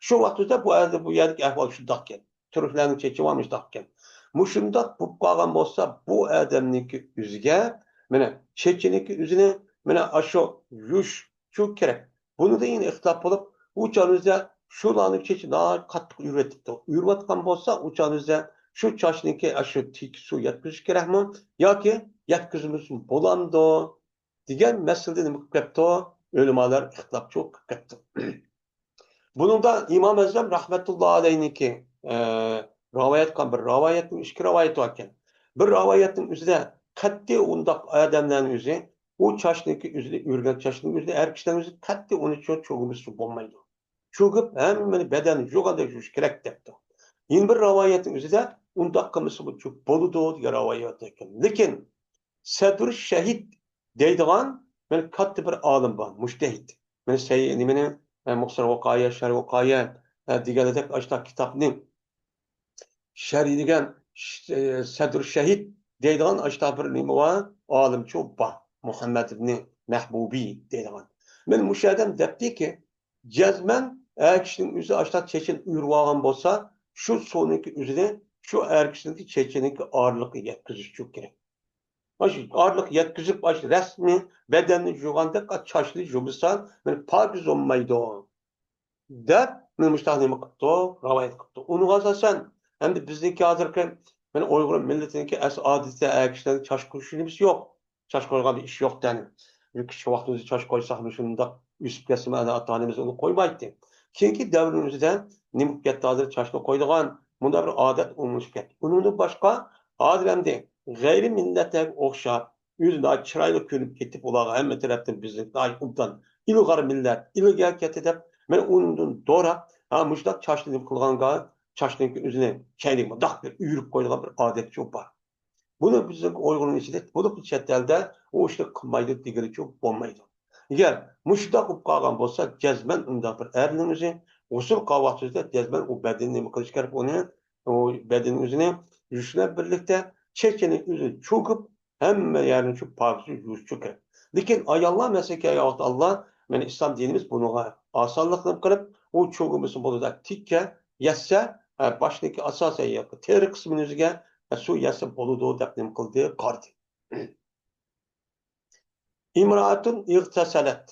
شۇ ۋاقىتتا بۇ ئادەم، بۇ يەردىكى ئەھۋال شۇنداقكەن. تۈركلەرنىڭ چېچى مۇشۇنداقكەن. مۇشۇنداق بولۇپ قالغان بولسا، بۇ ئادەمنىڭكى ئۆزىگە، مانا، چېچىنىڭكى ئۆزىنى، مانا، ئاشۇ يۇيۇش شۇ كېرەك. بۇنىڭدا يەنە ئىختىلاپ بولۇپ، ئۇ چاغنىڭدا شۇلارنىڭ چېچى ناھايىتى قاتتىق ئۆرۈۋېتىپتۇ. ئۆرۈۋاتقان بولسا، ئۇ چاغنىڭدا شۇ چاچنىڭكى ئاشۇ تېگى سۇ يەتكۈزۈش كېرەكمۇ ياكى يەتكۈزمىسىمۇ بولامدۇ دېگەن مەسىلىدە نېمە قىلىپ كەپتۇ؟ ئۆلىمالار ئىختىلاپچۇ قىلىپ كەپتۇ. بۇنىڭدا ئىمام ئەزەم رەھمەتۇللا ئەلەيھنىڭكى، ئە، رىۋايەت قىلغان بىر رىۋايەتنىڭ ئىككى رىۋايىتى باركەن. بىر رىۋايەتنىڭ ئۆزىدە قەتئىي ئۇنداق ئادەملەرنىڭ ئۆزى، ئۇ چاچنىڭكى ئۆزىنى، ئۆرگەن چاچنىڭ ئۆزىنى، ئەر كىشىلەرنىڭ ئۆزى قەتئىي ئۇنى چۇ-، چۈگىمىسە بولمايدۇ. چۈگۈپ ھەممىنى بەدەننى يۇغاندەك يۇيۇش كېرەك دەپتۇ. يەنە بىر رىۋايەتنىڭ ئۆزىدە ئۇنداق قىلمىسا بولىدۇ دېگەن رىۋايەت باركەن. لېكىن سەدر شەھىد دەيدىغان بىر كاتتا بىر ئالىم بار، مۇجتەھىد. مانا سەي-، نېمىنى، ئە، مۇخسىر ۋۇقايە، شەرھ ۋۇقايە، ئە، دېگەندەك ئاشۇنداق كىتابنى شەرھلىگەن ش-، ئە، سەدر شەھىد دەيدىغان ئاشۇنداق بىر نېمە بار، ئالىمچۇ بار. مۇھەممەد ئىبنى مەھبۇبى دەيدىغان. مانا مۇشۇ ئادەم دەپتىكى، جەزمەن ئەر كىشىنىڭ ئۆزى ئاشۇنداق چېچىنى ئۆرۈۋالغان بولسا، شۇ سۇنىڭكى ئۆزىنى شۇ ئەر كىشىنىڭكى چېچىنىڭكى ئارىلىقىغا يەتكۈزۈش كېرەك. ئاشۇ ئارىلىق يەتكۈزۈپ، ئاشۇ رەسمىي بەدەننى يۇغاندەك چاچنى يۇمىسا، مانا پاكىز بولمايدۇ دەپ، مانا مۇشۇنداق نېمە قىپتۇ، رىۋايەت قىپتۇ. ئۇنىڭغا ئاساسەن، ئەمدى بىزنىڭكى ھازىرقى، مانا ئۇيغۇر مىللىتىنىڭكى ئەس-، ئادىتى ئەر كىشىلەرنىڭ چاچ قويۇش نېمىسى يوق. چاچ قويغان بىر ئىش يوق تەنى. بىر كىچىك ۋاقتىمىزدا چاچ قويساق، مۇشۇنداق ئۆسۈپ كەتسىمۇ، ئاتا-ئانىمىز ئۇنى قويمايتتى. كېيىنكى دەۋرنىڭ ئۆزىدە نېمە بولۇپ كەتتى، ھازىر چاچنى قويىدىغان مۇنداق بىر ئادەت ئومۇملىشىپ كەتتى. ئۇنىڭدىن باشقا، ھازىر ئەمدى غەيرىي مىللەتلەرگە ئوخشاپ، ئۆزى ناھايىتى چىرايلىق كۆرۈنۈپ كېتىپ، ئۇلارغا ھەممە تەرەپتىن بىزنى ناھايىتى ئوبدان ئىلغار مىللەت، ئىلگىرى كەتتى دەپ، مانا ئۇنىڭدىن دوراپ، ھا، مۇشۇنداق چاچنى نېمە قىلغانغا، چاچنىڭكى ئۆزىنى كەينىگە مۇنداق بىر ئۆرۈپ قويىدىغان بىر ئادەتچۇ بار. بۇنى بىزنىڭ ئۇيغۇرنىڭ ئىچىدە، بولۇپمۇ چەت ئەلدە ئۇ ئىشنى قىلمايدۇ دېگىلىچۇ بولمايدۇ. ئەگەر مۇشۇنداق بولۇپ قالغان بولسا، جەزمەن ئۇنداق بىر ئەرنىڭ ئۆزى غۇسۇل قىلغان ۋاقتىدا جەزمەن ئۇ بەدىنى نېمە قىلىش كېرەك؟ ئۇنى، ئۇ بەدىنى ئۆزىنى يۇيۇش بىلەن بىرلىكتە چېچىنى ئۆزىنى چۆكۈپ، ھەممە يەرنى شۇ پاكىز يۇيۇشى كېرەك. لېكىن ئاياللار مەسىلىگە كەلگەن ۋاقىتتا، ئاللا، مانا ئىسلام دىنىمىز بۇنىڭغا ئاسانلىقنى قىلىپ، ئۇ چۆگىمىسى بولىدۇ، تىككە يەتسە، ئە، باشنىڭكى ئاساسەن يەرگە، تېرە قىسمىنىڭ ئۆزىگە، ئە، سۇ يەتسە بولىدۇ دەپ نېمە قىلدى، قارىدى. امرأة اغتسلت،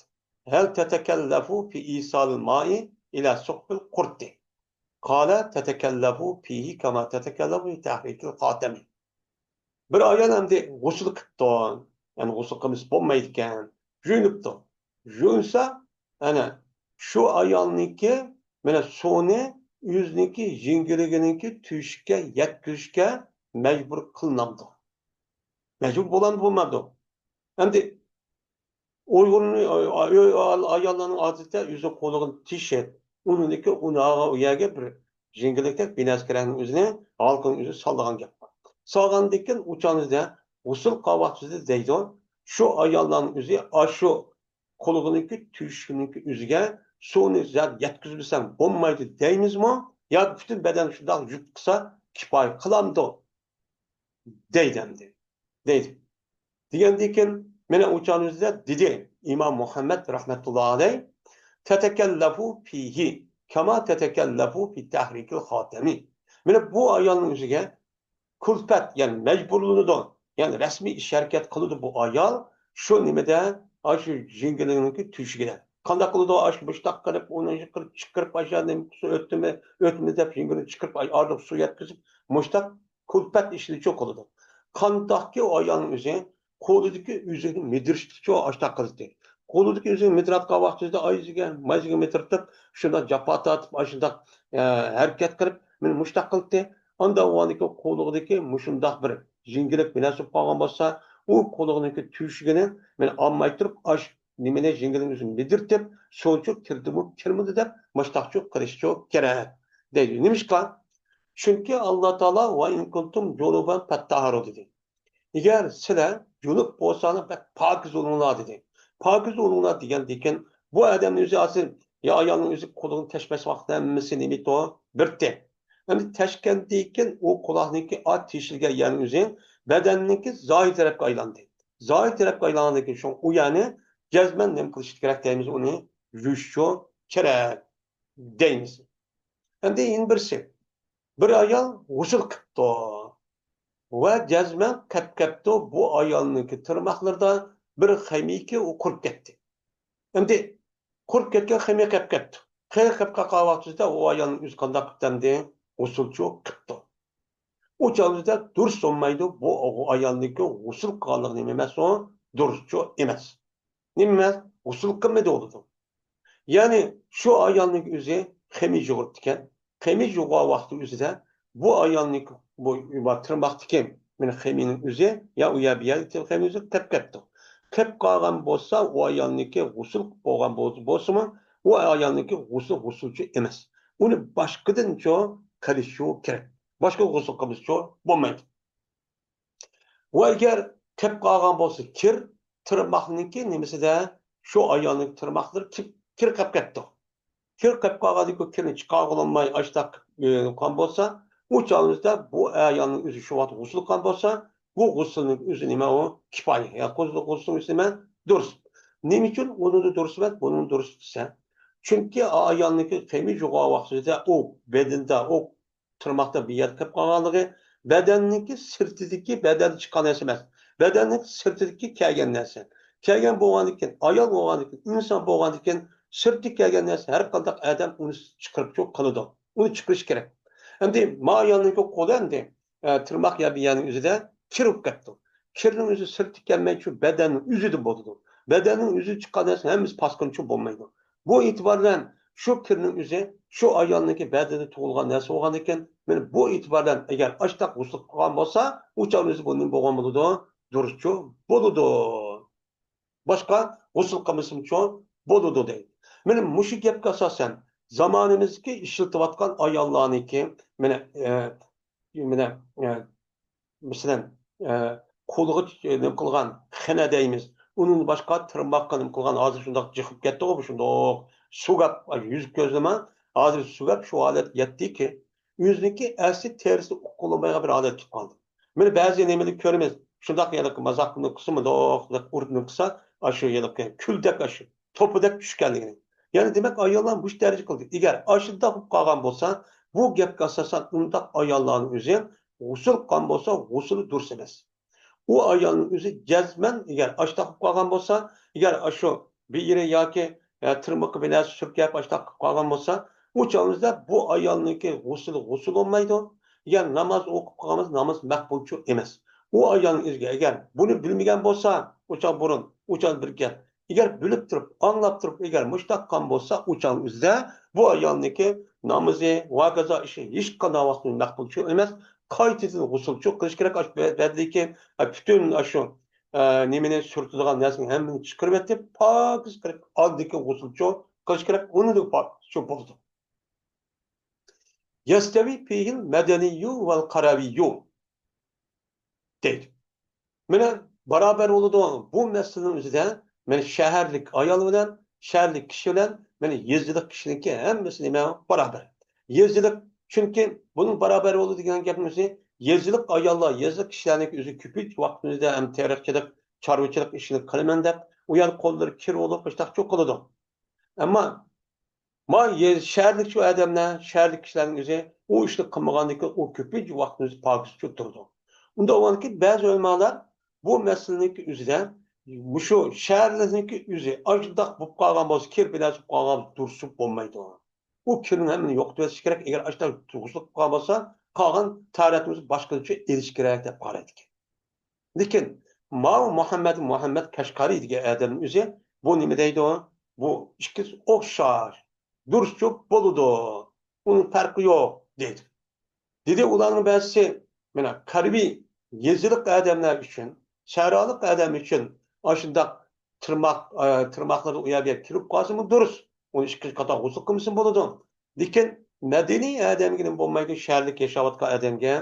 هل تتكلف في إيصال الماء إلى ثقب القرط؟ قال: تتكلف فيه كما تتكلف في تحريك الخاتم. بىر ئايال ئەمدى غۇسۇل قىپتۇ. يەنى غۇسۇل قىلمىسا بولمايدىكەن. يۇيۇنۇپتۇ. يۇيۇنسا، ئەنە، شۇ ئايالنىڭكى، مانا، سۇنى ئۆزىنىڭكى يەڭگىلىكىنىڭكى تۆشۈككە يەتكۈزۈشكە مەجبۇر قىلىنامدۇ؟ مەجبۇر بولامدۇ، بولمامدۇ؟ ئەمدى ئۇيغۇرنى، ئاياللارنىڭ ئادىتى ئۆزى قولىغىنى تېشىپ، ئۇنىڭدىكى ئۇنى ئالغان ئۇ يەرگە بىر يەڭگىللىكتەك بىر نەرسە كېرەكنىڭ ئۆزىنى، ھالقىنىڭ ئۆزىنى سالىدىغان گەپ بار. سالغاندىن كېيىن ئۇ چاغدا غۇسۇل قىلغان ۋاقتىدا دەيدۇ، شۇ ئاياللارنىڭ ئۆزى ئاشۇ قۇلىقىنىڭكى تۆشۈكىنىڭكى ئۆزىگە سۇنى زادى يەتكۈزمىسەڭ بولمايدۇ دەيمىزمۇ؟ ياكى پۈتۈن بەدەن شۇنداق يۇيۇپ قىلسا كۇپايە قىلامدۇ؟ دەيدۇ ئەمدى. دەيدۇ. دېگەندىن كېيىن، مانا ئۇ چاغنىڭ ئۆزىدە دېدى ئىمام مۇھەممەد رەھمەتۇللا ئەلەي، تەتەكەللەفۇ فىھى كەما تەتەكەللەفۇ فى تەھرىكىل خاتەمى. مانا بۇ ئايالنىڭ ئۆزىگە كۈلپەت، يەنى مەجبۇرلىنىدۇ، يەنى رەسمىي ئىش ھەرىكەت قىلىدۇ بۇ ئايال، شۇ نېمىدە، ئاشۇ يەڭگىلىنىڭكى تۆشۈكىدە. قانداق قىلىدۇ؟ ئاشۇ مۇشتاق قىلىپ، ئۇنى قىلىپ، چىقىرىپ، ئاشۇ نېمە سۇ ئۆتتىمۇ، ئۆتمىدى دەپ يەڭگىلىنى چىقىرىپ، ئاي-، ئارىلىق سۇ يەتكۈزۈپ، مۇشتاق كۈلپەت ئىشىنىچۇ قىلىدۇ. قانداقكى ئۇ ئايالنىڭ ئۆزى قولىدىكى ئۆزۈكنى مىدىرىشتىكىچۇ ئاشتاق قىلدى. قولىدىكى ئۆزۈكنى مىدىراتقان ۋاقتىدا ئايىزىگە، مايزىگە مىدىرتىپ، شۇنداق جاپا تارتىپ، ئاشۇنداق، ئە، ھەرىكەت قىلىپ، مېنى مۇشتاق قىلدى. ئاندا ئۇنىڭكى قولىغىدىكى مۇشۇنداق بىر يەڭگىلىك بىر نەرسە بولۇپ قالغان بولسا، ئۇ قولىغىنىڭكى تۆشۈكىنى مېنى ئالماي تۇرۇپ، ئاش نېمىنى يەڭگىلىنى ئۆزى مىدىرتىپ، سۇنچۇ كىردىمۇ، كىرمىدى دەپ، مۇشتاقچۇ قىلىشچۇ كېرەك دەيدۇ. نېمىشقا؟ چۈنكى ئاللا تائالا، ۋە ئىن كۇنتۇم جۇنۇبەن فەتتەھھەرۇ دېدى. ئەگەر سىلەر جۇنۇپ بولساڭلار، بەك پاكىز بولۇڭلار دېدى. پاكىز بولۇڭلار دېگەندىن كېيىن، بۇ ئادەمنىڭ ئۆزى ئاصلى، يا ئايالنىڭ ئۆزى قولىغىنى تەشمەس ۋاقتىدا ھەممىسى نېمە ئىدى بىرتى. ئەمدى تەشكەندىن كېيىن ئۇ قۇلاقنىڭكى ئات تېشىلگەن يەرنىڭ ئۆزى بەدەننىڭكى زاھىر تەرەپكە ئايلاندى. زاھىر تەرەپكە ئايلانغاندىن كېيىن شۇ، ئۇ يەرنى جەزمەن نېمە قىلىش كېرەك دەيمىز، ئۇنى يۇيۇشچۇ كېرەك دەيمىز. ئەمدى يەنە بىرسى، بىر ئايال غۇسۇل قىپتۇ ۋە جەزمەن قېپ كەپتۇ. بۇ ئايالنىڭكى تىرماقلىرىدا بىر خېمىيكى ئۇ قۇرۇپ كەتتى. ئەمدى قۇرۇپ كەتكەن خېمىي قېپ كەپتۇ. خېمىي قېپ قالغان ۋاقتىدا ئۇ ئايالنىڭ ئۆزى قانداق قىپتۇ ئەمدى؟ غۇسۇلچۇ قىپتۇ. ئۇ چاغدا دۇرۇس بولمايدۇ. بۇ ئايالنىڭكى غۇسۇل قىلغانلىقى نېمە ئەمەس ئۇ؟ دۇرۇسچۇ ئەمەس. نېمە ئەمەس؟ غۇسۇل قىلمىدى بولىدۇ. يەنى شۇ ئايالنىڭ ئۆزى خېمىي يۇغۇرۇپتىكەن. خېمىي يۇغان ۋاقتى ئۆزىدە بۇ ئايالنىڭ بۇ تىرماقتىكى مېنىڭ خېمىينىڭ ئۆزى يا ئۇ يەر بۇ يەردىكى خېمىي ئۆزى قېپ كەپتۇ. قېپ قالغان بولسا، ئۇ ئايالنىڭكى غۇسۇل قىلىپ بولغان بولسا، بولسىمۇ، ئۇ ئايالنىڭكى غۇسۇل غۇسۇلچۇ ئەمەس. ئۇنى باشقىدىنچۇ قىلىشچۇ كېرەك. باشقا غۇسۇل قىلمىسىچۇ بولمايدۇ. ۋە ئەگەر قېپ قالغان بولسا كىر، تىرماقنىڭكى نېمىسىدە شۇ ئايالنىڭ تىرماقلىرى كىر، كىر قېپ كەپتۇ. كىر قېپ قالغاندىن كېيىن كىرنى چىقارغىلىماي ئاشتاق قالغان بولسا، ئۇ چاغىمىزدا بۇ ئايالنىڭ ئۆزى شۇ ۋاقىت غۇسۇل قىلغان بولسا، بۇ غۇسۇلنىڭ ئۆزى نېمە ئۇ؟ كىپايە. يا غۇسۇل، غۇسۇلنىڭ ئۆزى نېمە؟ دۇرۇس. نېمە ئۈچۈن ئۇنىڭدا دۇرۇس ئەمەس، بۇنىڭدا دۇرۇس دېسە؟ چۈنكى ئايالنىڭكى خېمىي يۇغان ۋاقتىدا ئۇ بەدىنىدە ئۇ تىرماقتا بىر يەردە قېپ قالغانلىقى، بەدەننىڭكى سىرتىدىكى، بەدەندىن چىققان نەرسە ئەمەس. بەدەننىڭ سىرتىدىكى كەلگەن نەرسە. كەلگەن بولغاندىن كېيىن، ئايال بولغاندىن كېيىن، ئىنسان بولغاندىن كېيىن، سىرتتىن كەلگەن نەرسە ھەر قانداق ئادەم ئۇنى چىقىرىپ چوق قىلىدۇ. ئۇنى چىقىرىش كېرەك. ئەمدى ما ئايالنىڭكى قولى ئەمدى، ئە، تىرماق يا بىر يەرنىڭ ئۆزىدە كىر بولۇپ كەپتۇ. كىرنىڭ ئۆزى سىرتتىن كەلمەي، شۇ بەدەننىڭ ئۆزىدىن بولىدۇ. بەدەننىڭ ئۆزىدىن چىققان نەرسە ھەممىسى پاسكىنىچۇ بولمايدۇ. بۇ ئېتىبار بىلەن شۇ كىرنىڭ ئۆزى شۇ ئايالنىڭكى بەدىنىدە تۇغۇلغان نەرسە بولغاندىكىن، مانا بۇ ئېتىبار بىلەن ئەگەر ئاشتاق غۇسۇل قىلغان بولسا، ئۇ چاغنىڭ ئۆزى بۇ نېمە بولغان بولىدۇ؟ دۇرۇسچۇ بولىدۇ. باشقا غۇسۇل قىلمىسىمۇچۇ بولىدۇ دەيدۇ. مانا مۇشۇ گەپكە ئاساسەن، زامانىمىزدىكى ئىشلىتىۋاتقان ئاياللارنىڭكى، مانا، ئە، مانا، ئە، مەسىلەن، ئە، قولىغا نېمە قىلغان خېنە دەيمىز. ئۇنىڭ باشقا تىرماققا نېمە قىلغان، ھازىر شۇنداق جىقىپ كەتتىغۇ، شۇنداق سۆگەپ، يۈزى كۆزلىمە، ھازىر سۆگەپ شۇ ھالەتكە يەتتىكى، ئۆزىنىڭكى ئەسلى تېرىسى ئۇقۇلمايدىغان بىر ھالەتكە كېلىپ قالدى. مانا بەزى نېمىنى كۆرىمىز، شۇنداق يەنە مازاق قىلسىمۇ، دوق، دەپ ئۇرۇپ نېمە قىلسا، ئاشۇ ھېلىقى كۈلدەك ئاشۇ توپىدەك چۈشكەنلىكىنى. يەنى دېمەك، ئاياللار مۇشۇ دەرىجە قىلدى. ئەگەر ئاشۇنداق بولۇپ قالغان بولسا، بۇ گەپكە ئاساسەن ئۇنداق ئاياللارنىڭ ئۆزى غۇسۇل قىلغان بولسا، غۇسۇلى دۇرۇس ئەمەس. ئۇ ئايالنىڭ ئۆزى جەزمەن، ئەگەر ئاشتاق بولۇپ قالغان بولسا، ئەگەر ئاشۇ بىر يېرى ياكى، ئە، تىرمىقى بىر نەرسە سۈركەپ ئاشتاق قىلىپ قالغان بولسا، ئۇ چاغىمىزدا بۇ ئايالنىڭكى غۇسۇلى غۇسۇل بولمايدۇ. ئەگەر ناماز ئوقۇپ قالغان بولسا، ناماز مەقبۇلچۇ ئەمەس. ئۇ ئايالنىڭ ئۆزىگە، ئەگەر بۇنى بىلمىگەن بولسا، ئۇ چاغ بۇرۇن، ئۇ چاغ بىر گەپ. ئەگەر بىلىپ تۇرۇپ، ئاڭلاپ تۇرۇپ، ئەگەر مۇشتاق قىلغان بولسا، ئۇ چاغنىڭ ئۆزىدە بۇ ئايالنىڭكى نامىزى ۋە ھاكازا ئىشى ھېچقانداق ۋاقىتتا مەقبۇلچۇ ئەمەس. قايتىدىن غۇسۇلچۇ قىلىش كېرەك. ئاشۇ بە-، بەدىنىدىكى، ئە، پۈتۈن ئاشۇ، ئە، نېمىنى سۈرتىدىغان نەرسىنى ھەممىنى چىقىرىۋېتىپ، پاكىز قىلىپ، ئاندىن كېيىن غۇسۇلچۇ قىلىش كېرەك. ئۇنىڭدىن پاكىز شۇ بولىدۇ. يەستەۋى فىھىل مەدەنىييۇ ۋەل قەرەۋىييۇ دەيدۇ. مانا باراۋەر بولىدۇ. بۇ مەسىلىنىڭ ئۆزىدە مەن شەھەرلىك ئايال بىلەن، شەھەرلىك كىشى بىلەن، مەن يېزىلىق كىشىنىڭكى ھەممىسى نېمە باراۋەر. يېزىلىق، چۈنكى بۇنىڭ باراۋەر بولىدۇ دېگەن گەپنىڭ ئۆزى، يېزىلىق ئاياللار، يېزىلىق كىشىلەرنىڭكى ئۆزى كۆپىنچە ۋاقتىمىزدا ھەم تېرىقچىلىق، چارۋىچىلىق ئىشىنى قىلىمەن دەپ، ئۇ يەر قوللىرى كىر بولۇپ، قىشتاق چوقۇلىدۇ. ئەمما ما يە-، شەھەرلىك شۇ ئادەملەر، شەھەرلىك كىشىلەرنىڭ ئۆزى ئۇ ئىشنى قىلمىغاندىكىن، ئۇ كۆپىنچە ۋاقتىمىز پاكىز چۆپ تۇرىدۇ. ئۇنداق بولغاندىكىن، بەزى ئۆلىمالار بۇ مەسىلىنىڭكى ئۆزىدە مۇشۇ شەھەرلىكنىڭكى ئۆزى ئاشۇنداق بولۇپ قالغان بولسا، كىر بىناسى بولۇپ قالغان دۇرۇس بولمايدۇ. ئۇ كىرنى ھەممىنى يوقىتىۋېتىش كېرەك. ئەگەر ئاشۇنداق غۇسۇل قىلىپ قالغان بولسا، قالغان تارەتنى باشقىچە ئېلىش كېرەك دەپ قارايدىكەن. لېكىن ماۋۇ مۇھەممەد، مۇھەممەد كەشقەرى دېگەن ئادەمنىڭ ئۆزى بۇ نېمە دەيدۇ؟ بۇ ئىككىسى ئوخشاش، دۇرۇسچۇ بولىدۇ، ئۇنىڭ پەرقى يوق دەيدۇ. دېدى، ئۇلارنىڭ بەزىسى، مانا، غەربىي يېزىلىق ئادەملەر ئۈچۈن، سەھرالىق ئادەم ئۈچۈن ئاشۇنداق تىرماق، ئە، تىرماقلىرى ئۇ يەرگە كىرىپ قالسىمۇ دۇرۇس. ئۇنى ئىككى قاتا غۇسۇل قىلمىسىمۇ بولىدۇ. لېكىن مەدەنىي ئادەمگە نېمە بولمايدۇ، شەھەرلىك ياشاۋاتقان ئادەمگە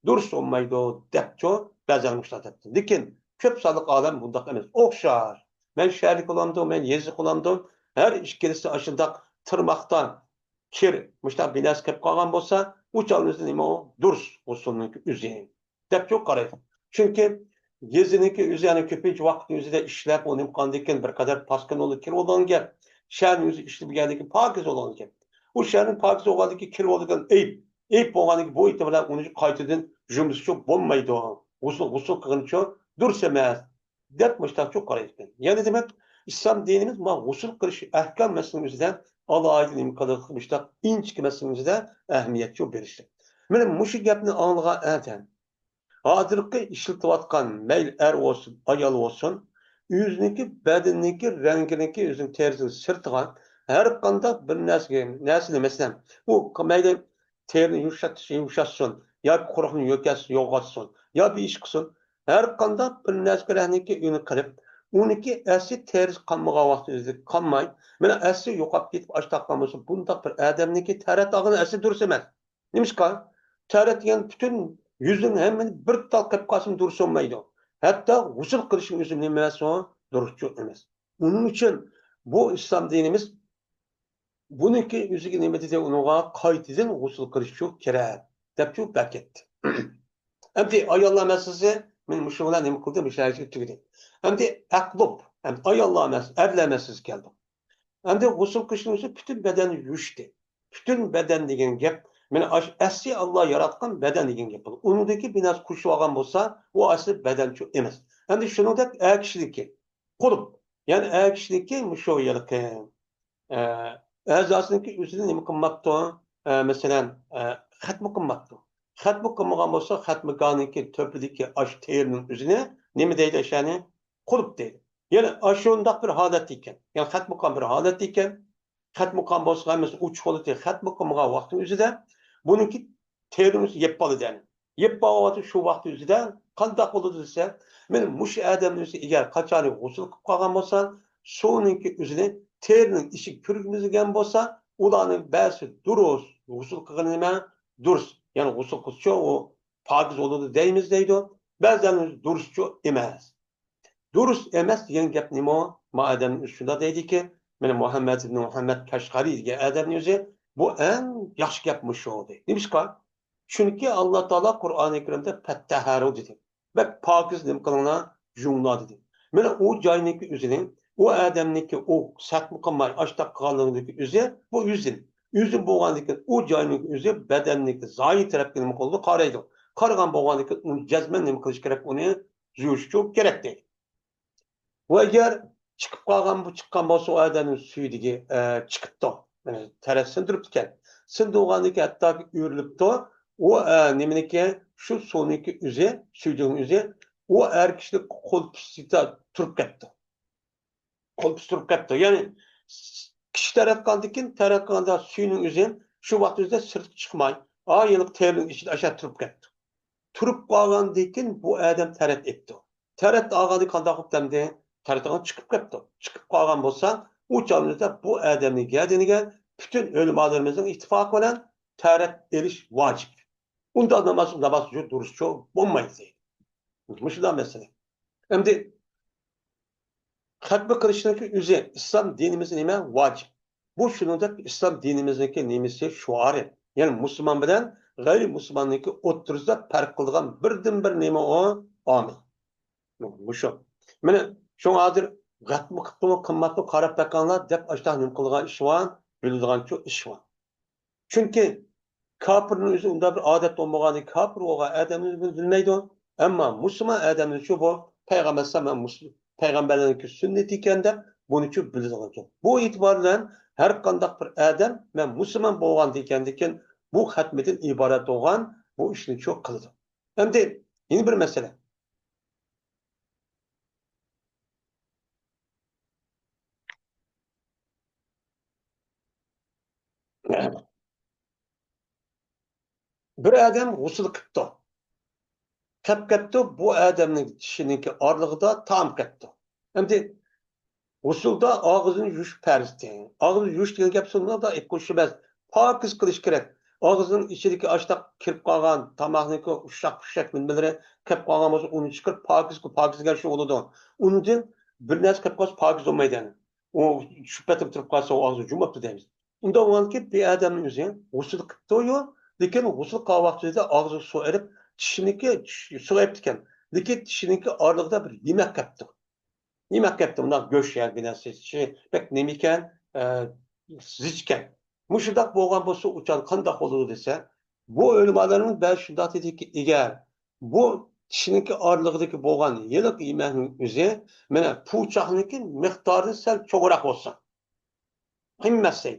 دۇرۇس بولمايدۇ، دەپچۇ بەزىلەر مۇشۇنداق دەپتۇ. لېكىن كۆپ سانلىق ئالەم بۇنداق ئەمەس. ئوخشاش. مەن شەھەرلىك بولامدۇ، مەن يېزىلىق بولامدۇ، ھەر ئىككىلىسى ئاشۇنداق تىرماقتا كىر، مۇشۇنداق بىناسى كەپ قالغان بولسا، ئۇ چاغدا نېمە ئۇ؟ دۇرۇس غۇسۇلنىڭكى ئۆزى. دەپچۇ قارايدۇ. چۈنكى يېزىنىڭكى ئۆزى، يەنى كۆپىنچە ۋاقىتنى ئۆزىدە ئىشلەپ، ئۇنى قىلغاندىن كېيىن بىر قەدەر پاسكىنا بولىدۇ، كىر بولغان گەپ. شەھەرنىڭ ئۆزى ئىشلىگەندىن كېيىن پاكىز بولغان گەپ. ئۇ شەھەرنىڭ پاكىز بولغاندىن كېيىن كىر بولىدىغان ئەيىب. ئەيىب بولغاندىن كېيىن بۇ ئېتىبار بىلەن ئۇنى قايتىدىن جۈملىسىچۇ بولمايدۇ. غۇسۇل، غۇسۇل قىلغىنىچۇ دۇرۇس ئەمەس، دەپ مۇشتاقچۇ قارايدىكەن. يەنى دېمەك، ئىسلام دىنىمىز ما غۇسۇل قىلىش ئەھكام مەسىلىنىڭ ئۆزىدە ئالاھىدە نېمە قىلىدۇ، مۇشتاق ئىنچىكە مەسىلىنىڭ ئۆزىدە ئەھمىيەتچۇ بېرىشلىك. مانا مۇشۇ گەپنى ئاڭلىغان ئادەم، ھازىرقى ئىشلىتىۋاتقان مەيلى ئەر بولسۇن، ئايال بولسۇن، ئۆزىنىڭكى بەدىنىنىڭكى رەڭگىنىڭكى ئۆزىنىڭ تېرىسىنىڭ سىرتىغا ھەر قانداق بىر نەرسىگە، نەرسىنى، مەسىلەن، ئۇ مەيلى تېرىنى يۇمشاتسۇن، يۇمشاتسۇن، ياكى قۇرۇقنى يۆكەتسۇن، يوغاتسۇن، يا بىر ئىش قىلسۇن، ھەر قانداق بىر نەرسىگە رەڭگىنىڭكى ئۆزىنى قىلىپ، ئۇنىڭكى ئەسلى تېرىسى قانمىغان ۋاقتى ئۆزىگە قانماي، مانا ئەسلى يوقاپ كېتىپ ئاشتاق قالمىسا، بۇنداق بىر ئادەمنىڭكى تەرەت ئالغىنى ئەسلى دۇرۇس ئەمەس. نېمىشقا؟ تەرەت دېگەن پۈتۈن يۈزنىڭ ھەممىنى بىر تال قىلىپ قالسىمۇ دۇرۇس بولمايدۇ. ھەتتا غۇسۇل قىلىشنىڭ ئۆزى نېمە ئەمەسمۇ؟ دۇرۇسچۇ ئەمەس. ئۇنىڭ ئۈچۈن بۇ ئىسلام دىنىمىز بۇنىڭكى ئۆزىگە نېمە دېدى؟ ئۇنىڭغا قايتىدىن غۇسۇل قىلىشچۇ كېرەك، دەپچۇ بەركەتتى. ئەمدى ئاياللار مەسىلىسى، مەن مۇشۇ بىلەن نېمە قىلدىم؟ مۇشۇ يەرگە تۈگىدى. ئەمدى ئەقلۇب، ئەمدى ئاياللار مەس-، ئەرلەر مەسىلىسىگە كەلدۇق. ئەمدى غۇسۇل قىلىشنىڭ ئۆزى پۈتۈن بەدەننى يۇيۇشتى. پۈتۈن بەدەن دېگەن گەپ، مانا ئاشۇ ئەسلى ئاللا ياراتقان بەدەن دېگەن گەپ بولىدۇ. ئۇنىڭدىكى بىناسى قوشۇۋالغان بولسا، ئۇ ئەسلى بەدەنچۇ ئەمەس. ئەمدى شۇنىڭدەك ئەر كىشىنىڭكى، قۇرۇپ، يەنى ئەر كىشىنىڭكى مۇشۇ ھېلىقى، ئە، ئەزاسىنىڭكى ئۆزىنى نېمە قىلماپتۇ؟ ئە، مەسىلەن، ئە، خەتمە قىلماپتۇ. خەتمە قىلمىغان بولسا، خەتمىگاھنىڭكى تۆپىدىكى ئاشۇ تېرىنىڭ ئۆزىنى نېمە دەيدۇ؟ ئاشۇنى قۇرۇپ دەيدۇ. يەنى ئاشۇنداق بىر ھالەتتە ئىكەن. يەنى خەتمە قىلغان بىر ھالەتتە ئىكەن. خەتمە قىلغان بولسا، ھەممىسى ئوچۇق بولىدۇ. خەتمە قىلمىغان ۋاقتى ئۆزىدە بۇنىڭكى تېرىمىز يەپ بولىدۇ، يەنى. يەپ بولغان ۋاقتى شۇ ۋاقتى ئۆزىدە قانداق بولىدۇ دېسە، مانا مۇشۇ ئادەمنىڭ ئۆزى ئەگەر قاچانى غۇسۇل قىلىپ قالغان بولسا، سۇنىڭكى ئۆزىنى تېرىنىڭ ئىچىگە كىرگۈزگەن بولسا، ئۇلارنىڭ بەزىسى دۇرۇس، غۇسۇل قىلغىنى نېمە؟ دۇرۇس. يەنى غۇسۇل قىلسىچۇ ئۇ پاكىز بولىدۇ دەيمىز دەيدۇ. بەزىلەرنىڭ ئۆزى دۇرۇسچۇ ئەمەس. دۇرۇس ئەمەس دېگەن گەپنىمۇ ما ئادەم شۇنداق دەيدىكى، مانا مۇھەممەد ئىبنى مۇھەممەد كەشقەرى دېگەن ئادەمنىڭ ئۆزى، بۇ ئەڭ ياخشى گەپ مۇشۇ دېدى. نېمىشقا؟ چۈنكى ئاللا تائالا قۇرئانى كەرىمدە «فەتتەھھەرۇ» دېدى. بەك پاكىز نېمە قىلىڭلار، يۇيۇڭلار دېدى. مانا ئۇ جاينىڭكى ئۆزىنى، ئۇ ئادەمنىڭكى ئۇ سەتمە قىلماي ئاشتاق قىلغانلىقىنىڭكى ئۆزى، بۇ ئۆزى. ئۆزى بولغاندىكىن ئۇ جاينىڭكى ئۆزى بەدەننىڭكى زاھىر تەرەپكە نېمە قىلىدۇ؟ قارايدۇ. قارىغان بولغاندىكىن ئۇنى جەزمەن نېمە قىلىش كېرەك؟ ئۇنى يۇيۇشچۇ كېرەك دەيدۇ. ۋە ئەگەر چىقىپ قالغان، بۇ چىققان بولسا، ئۇ ئادەمنىڭ سۈيدۈكى، ئە، چىقىپتۇ. يەنى تەرەت سىندۇرۇپتىكەن. سىندۇرغاندىكى ھەتتاكى ئۆرۈلۈپتۇ. ئۇ، ئە، نېمىنىكى، شۇ سۇنىڭكى ئۆزى، سۈيدۈكنىڭ ئۆزى، ئۇ ئەر كىشىنى قول پۇستىدا تۇرۇپ كەتتى. قول پۇستى تۇرۇپ كەتتى. يەنى كىشى تەرەت قىلغاندىن كېيىن، تەرەت قىلغاندا سۈينىڭ ئۆزى شۇ ۋاقىت ئۆزىدە سىرتقا چىقماي، ھا، ھېلىقى تېرىنىڭ ئىچىدە ئاشۇ تۇرۇپ كەتتى. تۇرۇپ قالغاندىن كېيىن بۇ ئادەم تەرەت ئېتىپتۇ. تەرەت ئالغاندىن كېيىن قانداق قىلىپتۇ ئەمدى؟ تەرەت ئالغان چىقىپ كەپتۇ. چىقىپ قالغان بولسا، ئۇ چاغدا بۇ ئادەمنىڭ گەدىنىگە پۈتۈن ئۆلىمالىرىمىزنىڭ ئىتتىپاقى بىلەن تەرەت ئېلىش ۋاجىپ. ئۇنداق ناماز، ناماز دۇرۇسچۇ بولمايدۇ دەيدۇ. مۇشۇنداق مەسىلە. ئەمدى خەتمە قىلىشنىڭكى ئۆزى ئىسلام دىنىمىزدا نېمە؟ ۋاجىپ. بۇ شۇنىڭدەك ئىسلام دىنىمىزنىڭكى نېمىسى؟ شوئارى. يەنى مۇسۇلمان بىلەن غەيرىي مۇسۇلماننىڭكى ئوتتۇرىسىدا پەرق قىلىدىغان بىردىنبىر نېمە ئۇ؟ ئامىل. مۇشۇ. مانا شۇڭا ھازىر خەتمە قىپتۇ، قىممەتتۇ، قاراپ بېقىڭلار دەپ ئاشتاق نېمە قىلىدىغان ئىش بار؟ بىلىدىغانچۇ ئىش بار. چۈنكى كاپىرنىڭ ئۆزى ئۇنداق بىر ئادەتتە بولمىغان، كاپىر بولغان ئادەمنى بىلمەيدۇ. ئەمما مۇسۇلمان ئادەمنىچۇ بۇ پەيغەمبەر ئەلەيھىسسالام مۇسۇل-، پەيغەمبەرلەرنىڭكى سۈننىتى ئىكەن دەپ بۇنىچۇ بىلىدىغان ئىكەن. بۇ ئېتىبار بىلەن ھەر قانداق بىر ئادەم مەن مۇسۇلمان بولغاندىكىن، بۇ خەتمىدىن ئىبارەت بولغان بۇ ئىشنىچۇ قىلىدۇ. ئەمدى يەنە بىر مەسىلە. بىر ئادەم غۇسۇل قىپتۇ. قىپ كەپتۇ، بۇ ئادەمنىڭ چىشىنىڭكى ئارىلىقىدا تائام كەپتۇ. ئەمدى غۇسۇلدا ئاغزىنى يۇيۇش پەرز. ئاغزىنى يۇيۇش دېگەن گەپ سۇننىدا ئېيتقۇچى ئەمەس. پاكىز قىلىش كېرەك. ئاغزىنىڭ ئىچىدىكى ئاشتاق كىرىپ قالغان تاماقنىڭكى ئۇششاق-پۇششاق نېمىلىرى كىرىپ قالغان بولسا، ئۇنى چىقىرىپ پاكىز، پاكىز دېگەن شۇ بولىدۇ. ئۇنىڭدىن بىر نەرسە كىرىپ قالسا پاكىز بولمايدۇ يەنى. ئۇ چۈشۈپ كېتىپ تۇرۇپ قالسا، ئۇ ئاغزىنى جۇمۇپتۇ دەيمىز. ئۇنداق بولغاندىكىن بىر ئادەمنىڭ ئۆزى غۇسۇل قىپتۇ-يۇ، لېكىن غۇسۇل قىلغان ۋاقتىدا ئاغزىغا سۇ ئېلىپ، چىشىنىڭكى، چىش-، سۇ ئېلىپتىكەن. لېكىن چىشىنىڭكى ئارىلىقىدا بىر يېمەك كەپتۇ. يېمەك كەپتۇ، مۇنداق گۆش يا بىر نەرسە، چىشى بەك نېمە ئىكەن، ئە، زىچ ئىكەن. مۇشۇنداق بولغان بولسا، ئۇ چاغدا قانداق بولىدۇ دېسە، بۇ ئۆلىمالارنىڭ بەزى شۇنداق دېدىكى، ئەگەر بۇ چىشىنىڭكى ئارىلىقىدىكى بولغان ھېلىقى يېمەكنىڭ ئۆزى، مانا، پۇرچاقنىڭكى مىقدارىدىن سەل چوڭراق بولسا، قىممەتسەي،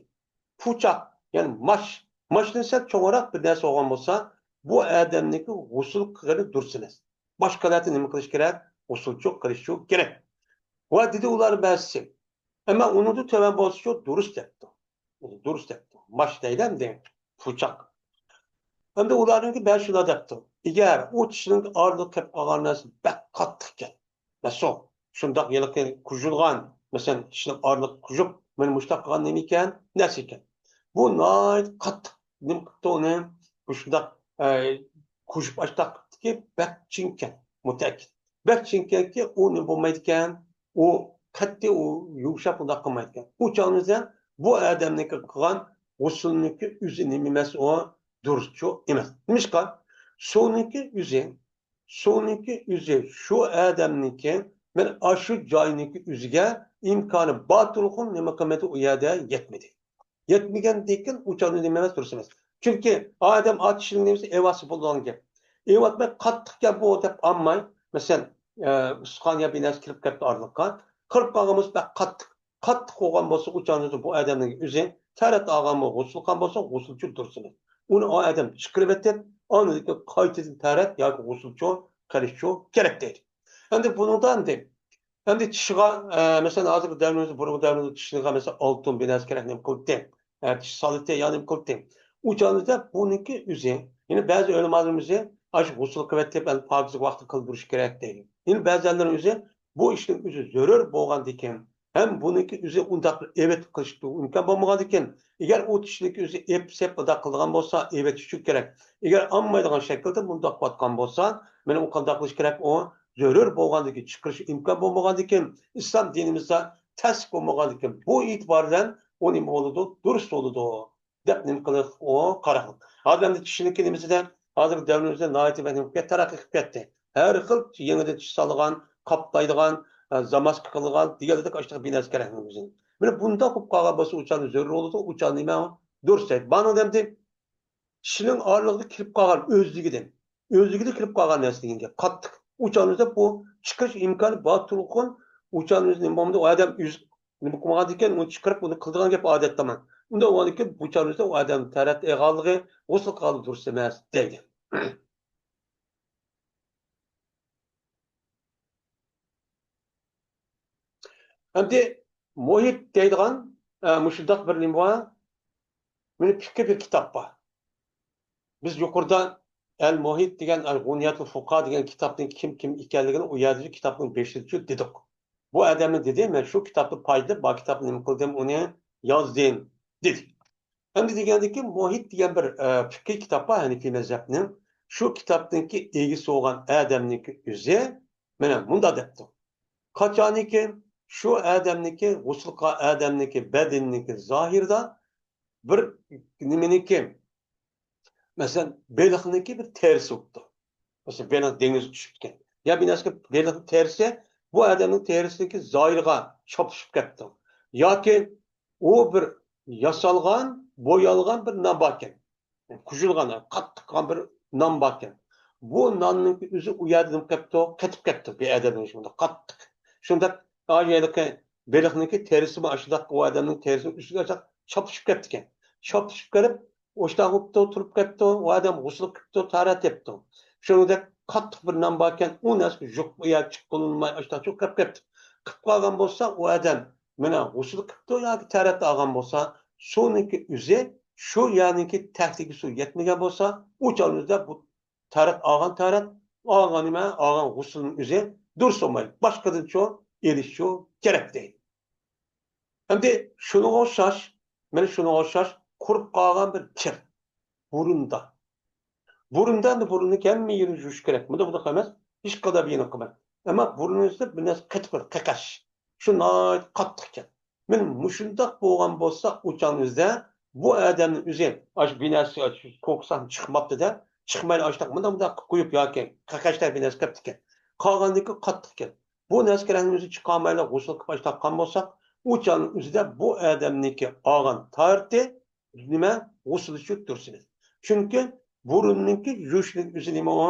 پۇرچاق، يەنى ماش، ماشتىن سەل چوڭراق بىر نەرسە بولغان بولسا، بۇ ئادەمنىڭكى غۇسۇل قىلغىنى دۇرۇس ئەمەس. باشقىلاردا نېمە قىلىش كېرەك؟ غۇسۇلچۇ قىلىشچۇ كېرەك. ۋە دېدى ئۇلار بەزىسى. ئەمما ئۇنىڭدىن تۆۋەن بولسىچۇ دۇرۇس دەپتۇ. دۇرۇس دەپتۇ. ماش دەيلى ئەمدى، پۇرچاق. ئەمدى ئۇلارنىڭكى بەزى شۇنداق دەپتۇ. ئەگەر ئۇ چىشنىڭ ئارىلىقى كەپ قالغان نەرسە بەك قاتتىق ئىكەن، مەسۇ، شۇنداق ھېلىقى قۇژۇلغان، مەسىلەن، چىشنىڭ ئارىلىقى قۇژۇپ، مانا مۇشۇنداق قىلغان نېمە ئىكەن؟ نەرسە ئىكەن. بۇ ناھايىتى قاتتىق نېمە قىپتۇ ئۇنى؟ مۇشۇنداق، ئە، قۇژۇپ ئاشتاق قىپتىكى بەك چىڭكەن، مۇتەئەككىد. بەك چىڭكەنكى، ئۇ نېمە بولمايدىكەن؟ ئۇ قەتئىي ئۇ يۇمشاپ ئۇنداق قىلمايدىكەن. ئۇ چاغنىڭدا بۇ ئادەمنىڭكى قىلغان غۇسلىنىڭكى ئۆزى نېمە ئەمەس، ئۇ دۇرۇسچۇ ئەمەس. نېمىشقا؟ سۇنىڭكى ئۆزى، سۇنىڭكى ئۆزى شۇ ئادەمنىڭكى، مانا ئاشۇ جاينىڭكى ئۆزىگە ئىمكانى بار تۇرغۇن نېمە قىلمايدۇ، ئۇ يەردە يەتمىدى. يەتمىگەندىن كېيىن ئۇ چاغدا نېمە ئەمەس، دۇرۇس ئەمەس. چۈنكى ئادەم ئاچىشىنىڭ نېمىسى ئېۋاتسا بولىدىغان گەپ. ئېۋاتماي قاتتىق گەپ بۇ دەپ ئالماي، مەسىلەن، ئە، ئۇستىخان يا بىر نەرسە كىرىپ كەتتى ئارىلىققا. كىرىپ قالغان بولسا بەك قاتتىق، قاتتىق بولغان بولسا ئۇ چاغدا بۇ ئادەمنىڭ ئۆزى تەرەت ئالغانمۇ، غۇسۇل قىلغان بولسا غۇسۇلچۇ دۇرۇس ئەمەس. ئۇنى ئۇ ئادەم چىقىرىۋېتىپ، ئاندىن كېيىن قايتىدىن تەرەت ياكى غۇسۇلچۇ قىلىشچۇ كېرەك دەيدۇ. ئەمدى بۇنىڭدا ئەمدى ئەمدى چىشىغا، ئە، مەسىلەن، ھازىرقى دەۋرىمىزدە، بۇرۇنقى دەۋرىمىزدە چىشىغا، مەسىلەن، ئالتۇن بىر نەرسە كېرەك، نېمە قىلدى؟ ئە، چىش سالدى يا نېمە قىلدى؟ ئۇ چاغدا بۇنىڭكى ئۆزى، يەنى بەزى ئۆلىمالىرىمىز ئاشۇ غۇسۇل قىلىۋېتىپ، ئەمدى پاكىز ۋاقتى قىلدۇرۇش كېرەك دەيدۇ. يەنە بەزىلەرنىڭ ئۆزى بۇ ئىشنىڭ ئۆزى زۆرۈر بولغاندىكىن، ھەم بۇنىڭكى ئۆزى ئۇنداق بىر ئېۋەت قىلىشقا ئىمكان بولمىغاندىكىن، ئەگەر ئۇ چىشنىڭكى ئۆزى ئېپ-سېپ ئۇنداق قىلىدىغان بولسا، ئېۋەت ئۈچۈن كېرەك. ئەگەر ئالمايدىغان شەكىلدە مۇنداق قىلىۋاتقان بولسا، مانا ئۇ قانداق قىلىش كېرەك؟ ئۇ زۆرۈر بولغاندىكىن، چىقىرىش ئىمكان بولمىغاندىكىن، ئىسلام دىنىمىزدا تەستىق بولمىغاندىكىن، بۇ ئېتىبار بىلەن ئۇ نېمە بولىدۇ؟ دۇرۇس بولىدۇ، دەپ نېمە قىلىق ئۇ قاراق. ھازىر ئەمدى چىشنىڭكى نېمىسىدە، ھازىرقى دەۋرىمىزدە ناھايىتى بەك نېمە قىلىپ كەتتى؟ تەرەققىي قىلىپ كەتتى. ھەر خىل يېڭىدىن چىش سالىدىغان، قاپلايدىغان، ئە، زاماسكا قىلىدىغان دېگەنلىك ئاشتاق بىر نەرسە كېرەك بىزگە. مانا بۇنداق بولۇپ قالغان بولسا، ئۇ چاغدا زۆرۈر بولىدۇ، ئۇ چاغدا نېمە؟ دۇرۇس دەيدۇ. مانىڭدا ئەمدى چىشنىڭ ئارىلىقىدا كىرىپ قالغان ئۆزلۈكىدىن، ئۆزلۈكىدە كىرىپ قالغان نەرسە دېگەن گەپ، قاتتىق. ئۇ چاغدا بۇ چىقىرىش ئىمكانى بار تۇرغۇن، ئۇ چاغدا نېمە بولمىدى، ئۇ ئادەم ئۆزى نېمە قىلمىغاندىكىن، ئۇنى چىقىرىپ، ئۇنى قىلىدىغان گەپ ئادەتتە مان. ئۇنداق بولغاندىكىن، بۇ چاغدا ئۇ ئادەم تەرەت ئېغانلىقى، غۇسۇل قىلغانلىقى دۇرۇس ئەمەس دەيدۇ. ئەمدى مۇھىت دەيدىغان، ئە، مۇشۇنداق بىر نېمە بار. مانا پىققى بىر كىتاب بار. بىز يۇقىرىدا ئەل مۇھىت دېگەن، ئەل غۇنىيەتۇل فۇقاھا دېگەن كىتابنىڭ كىم، كىم ئىكەنلىكىنى ئۇ يەردىچۇ كىتابنىڭ بېشىدىچۇ دېدۇق. بۇ ئادەمنى دېدى، مەن شۇ كىتابتىن پايدىلىنىپ، بۇ كىتابنى نېمە قىلدىم، ئۇنى يازدىم، دېدى. ئەمدى دېگەندىكىن، مۇھىت دېگەن بىر، ئە، پىقھىي كىتاب بار ھەنىفىي مەزھەپنىڭ. شۇ كىتابنىڭكى ئىگىسى بولغان ئادەمنىڭكى ئۆزى مانا مۇنداق دەپتۇ. قاچانكى شۇ ئادەمنىڭكى، غۇسۇل قىلغان ئادەمنىڭكى بەدىنىنىڭكى زاھىرىدا بىر نېمىنىڭكى، مەسىلەن، بېلىقنىڭكى بىر تېرىسى بوپتۇ. مەسىلەن، بېلىق دېڭىزغا چۈشۈپتىكەن. يا بىناسى بېلىقنىڭ تېرىسى بۇ ئادەمنىڭ تېرىسىنىڭكى زاھىرىغا چاپلىشىپ كەپتۇ. ياكى ئۇ بىر ياسالغان، بويالغان بىر نان باركەن. قۇيۇلغان، قاتتىق قىلغان بىر نان باركەن. بۇ ناننىڭ ئۆزى ئۇ يەردە نېمە قىپتۇ؟ قېتىپ كەپتۇ. بىر ئادەمنىڭ شۇنداق قاتتىق. شۇنداق ھېلىقى بېلىقنىڭكى تېرىسىمۇ ئاشۇنداق ئۇ ئادەمنىڭ تېرىسىنىڭ ئۈستىگە ئاشۇنداق چاپلىشىپ كەپتىكەن. چاپلىشىپ كىرىپ، ئوشتاق بوپتۇ، تۇرۇپ كەپتۇ، ئۇ ئادەم غۇسۇل قىپتۇ، تاھارەت تېپىپتۇ. شۇنىڭدەك قاتتىق بىر نان باركەن، ئۇ نەرسىگە يۇقۇپ يا چىققۇلۇنماي ئاشۇنداق چىقىپ كەپتۇ. قىپ قالغان بولسا، ئۇ ئادەم مانا غۇسۇل قىپتۇ ياكى تاھارەت ئالغان بولسا، سۇنىڭكى ئۆزى شۇ يەرنىڭكى تەكتىگە سۇ يەتمىگەن بولسا، ئۇ چاغنىڭدا بۇ تاھارەت ئالغان تاھارەت، ئالغان نېمە، ئالغان غۇسۇلنىڭ ئۆزى دۇرۇس بولمايدۇ. باشقىدىنچۇ ئېلىشچۇ كېرەك دەيدۇ. ئەمدى شۇنىڭغا ئوخشاش، مانا شۇنىڭغا ئوخشاش قۇرۇپ قالغان بىر كىر، بۇرۇندا. بۇرۇندا، ئەمدى بۇرۇننىڭكى ھەممە يېرىنى يۇيۇش كېرەك. بۇنداق، بۇنداق ئەمەس، ھېچقانداق بىر يېرىنى قىلماي. ئەمما بۇرۇننىڭ ئۈستىدە بىر نەرسە قېتىپ، قېقەش. شۇ ناھايىتى قاتتىق ئىكەن. مانا مۇشۇنداق بولغان بولسا، ئۇ چاغنىڭ ئۆزىدە بۇ ئادەمنىڭ ئۆزى ئاشۇ بىناسى، ئاشۇ كوكۇسان چىقماپتۇ-دە، چىقمايلا ئاشۇنداق، مۇنداق، مۇنداق قىلىپ قويۇپ ياكى قېقەشلەر بىناسى قىپتىكەن. قالغاندىكى قاتتىق ئىكەن. بۇ نەرسىلەرنىڭ ئۆزى چىقارمايلا غۇسۇل قىلىپ ئاشۇنداق قىلغان بولساق، ئۇ چاغنىڭ ئۆزىدە بۇ ئادەمنىڭكى ئالغان تاھارىتى نېمە؟ غۇسۇل ئىچىپ تۇرسىمىز. چۈنكى بۇرۇننىڭكى يۇيۇشنىڭ ئۆزى نېمە ئۇ؟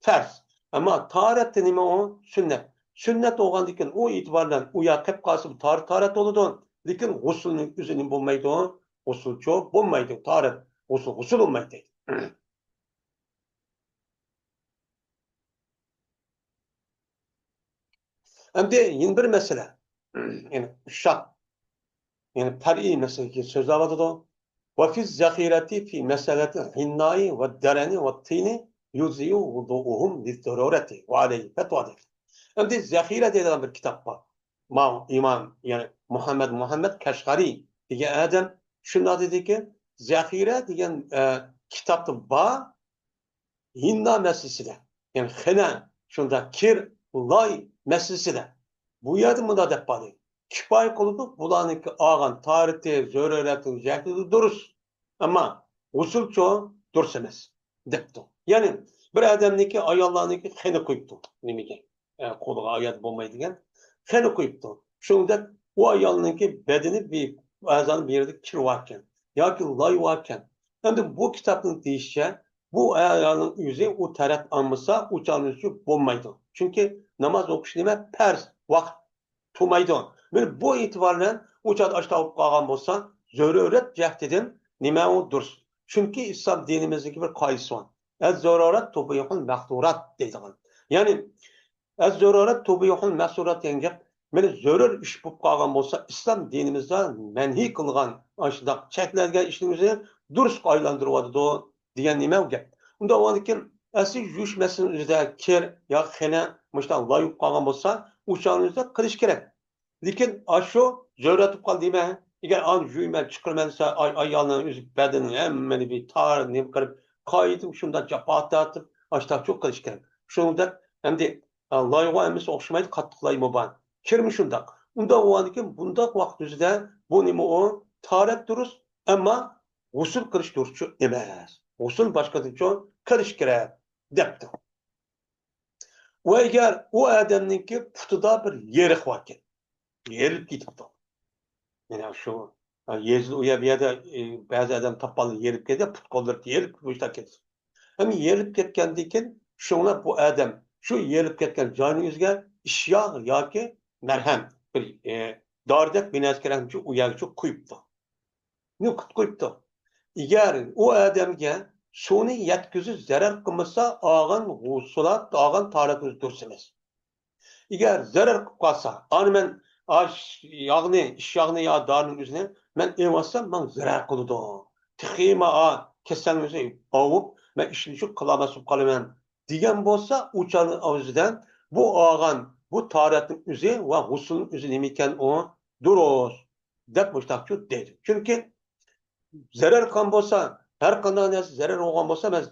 پەرز. ئەمما تاھارەتتە نېمە ئۇ؟ سۈننەت. سۈننەت بولغاندىكىن ئۇ ئېتىبار بىلەن ئۇ يا قېپ قالسا بۇ تاھارەت، تاھارەت بولىدۇ. لېكىن غۇسۇلنىڭ ئۆزى نېمە بولمايدۇ؟ غۇسۇلچۇ بولمايدۇ. تاھارەت، غۇسۇل، غۇسۇل بولمايدۇ. ئەمدى يەنە بىر مەسىلە. يەنى ئۇششاق. يەنى پەرئىي مەسىلىگە سۆزلەۋاتىدۇ. وفي الذخيرة في مسألة الحناء والدرن والطين يجزئ وضوءهم للضرورة وعليه فتوى دەيدۇ. ئەمدى زەخىرە دەيدىغان بىر كىتاب بار. ماۋۇ ئىمام، يەنى مۇھەممەد، مۇھەممەد كەشغەرى دېگەن ئادەم شۇنداق دېدىكى، زەخىرە دېگەن، ئە، كىتابتا بار، ھىننا مەسىلىسىدە، يەنى خىنا، شۇنداق كىر، لاي مەسىلىسىدە. بۇ يەردە مۇنداق دەپ باردى. كۇپايە قىلىدۇ، بۇلارنىڭكى ئالغان تاھارىتى، زۆرۈرىيەتنىڭ جەھىتىدە دۇرۇس. ئەمما غۇسۇلچۇ دۇرۇس ئەمەس، دەپتۇ. يەنى بىر ئادەمنىڭكى، ئاياللارنىڭكى خېنى قويۇپتۇ. نېمىگە؟ ئە، قولىغا ئايات بولمايدىغان خېنى قويۇپتۇ. شۇنىڭدەك ئۇ ئايالنىڭكى بەدىنى بىر ئەزانىڭ بىر يېرىدە كىر باركەن ياكى لاي باركەن. ئەمدى بۇ كىتابنىڭ دېيىشىچە، بۇ ئايالنىڭ ئۆزى ئۇ تاھارەت ئالمىسا، ئۇ چاغنىڭ ئۈچۈن بولمايدۇ. چۈنكى ناماز ئوقۇش نېمە؟ پەرز ۋاقىت تۇرمايدۇ. مانا بۇ ئېتىبار بىلەن ئۇ چاغدا ئاشۇنداق بولۇپ قالغان بولسا، زۆرۈرىيەت جەھىتىدىن نېمە ئۇ دۇرۇس. چۈنكى ئىسلام دىنىمىزدىكى بىر قائىدىسى بار. ئەز زۆرۈرىيەت تۇبىھۇل مەھزۇرات دەيدىغان. يەنى، ئەز زۆرۈرىيەت تۇبىھۇل مەھزۇرات دېگەن گەپ، مانا زۆرۈر ئىش بولۇپ قالغان بولسا، ئىسلام دىنىمىزدا مەنھى قىلغان ئاشۇنداق چەكلەنگەن ئىشنىڭ ئۆزىنى دۇرۇسقا ئايلاندۇرۇۋاتىدۇ دېگەن نېمە گەپ. ئۇنداق بولغاندىكىن، ئەسلى يۇيۇش مەسىلىنىڭ ئۆزىدە كىر يا خېنە مۇشۇنداق لاي بولۇپ قالغان بولسا، ئۇ چاغنىڭ ئۆزىدە قىلىش كېرەك. لېكىن ئاشۇ زۆرۈرەت بولۇپ قالدى نېمە؟ ئەگەر ئانى يۇيىمەن، چىقىرىمەن دېسە، ئاي-، ئايالنىڭ ئۆزى بەدىنىنى ھەممىنى بىر تار نېمە قىلىپ، قايتىپ شۇنداق جاپا تارتىپ، ئاشتاقچۇ قىلىش كېرەك. شۇنىڭدەك ئەمدى، ئا، لايغا ھەممىسى ئوخشىمايدۇ، قاتتىق لايمۇ بار. كىرمۇ شۇنداق. ئۇنداق بولغاندىكىن، بۇنداق ۋاقىت ئۆزىدە بۇ نېمە ئۇ؟ تاھارەت دۇرۇس، ئەمما غۇسۇل قىلىش دۇرۇسچۇ ئەمەس. غۇسۇل باشقىدىنچۇ قىلىش كېرەك، دەپتۇ. ۋە ئەگەر ئۇ ئادەمنىڭكى پۇتىدا بىر يېرىق باركەن، يېرىلىپ كېتىپتۇ. يەنى شۇ، ھە، يېزىدا ئۇ يەر بۇ يەردە، ئى، بەزى ئادەم تاپقانلار يېرىلىپ كېتىدۇ، پۇت قوللىرى يېرىلىپ مۇشۇنداق كېتىدۇ. ھەم يېرىلىپ كەتكەندىن كېيىن شۇڭلار بۇ ئادەم شۇ يېرىلىپ كەتكەن جاينىڭ ئۆزىگە ئىششاغ ياكى مەرھەم، بىر، ئى، دارىدەك بىر نەرسە كېرەكمىچۇ، ئۇ يەرگىچۇ قۇيۇپتۇ. نۇقۇت قويۇپتۇ. ئەگەر ئۇ ئادەمگە سۇنى يەتكۈزۈش زەرەر قىلمىسا، ئالغان غۇسۇلات، ئالغان تاھارەتىمىز دۇرۇس ئەمەس. ئەگەر زەرەر قىلىپ قالسا، ئانى مەن ئاش ياغنى، ئىش ياغنى يا دارىنىڭ ئۆزىنى مەن ئېلىۋالسام، ماڭا زەرەر قىلىدۇ. تېخىمۇ ئا كېسەلنى ئۆزى ئاۋۇپ، مەن ئىشنى شۇ قىلالماس بولۇپ قالىمەن، دېگەن بولسا، ئۇ چاغنىڭ ئۆزىدە بۇ ئالغان، بۇ تاھارەتنىڭ ئۆزى ۋە غۇسۇلنىڭ ئۆزى نېمە ئىكەن ئۇ؟ دۇرۇس، دەپ مۇشتاقچۇ دەيدۇ. چۈنكى زەرەر قىلغان بولسا، ھەر قانداق نەرسە زەرەر بولغان بولسا، مەن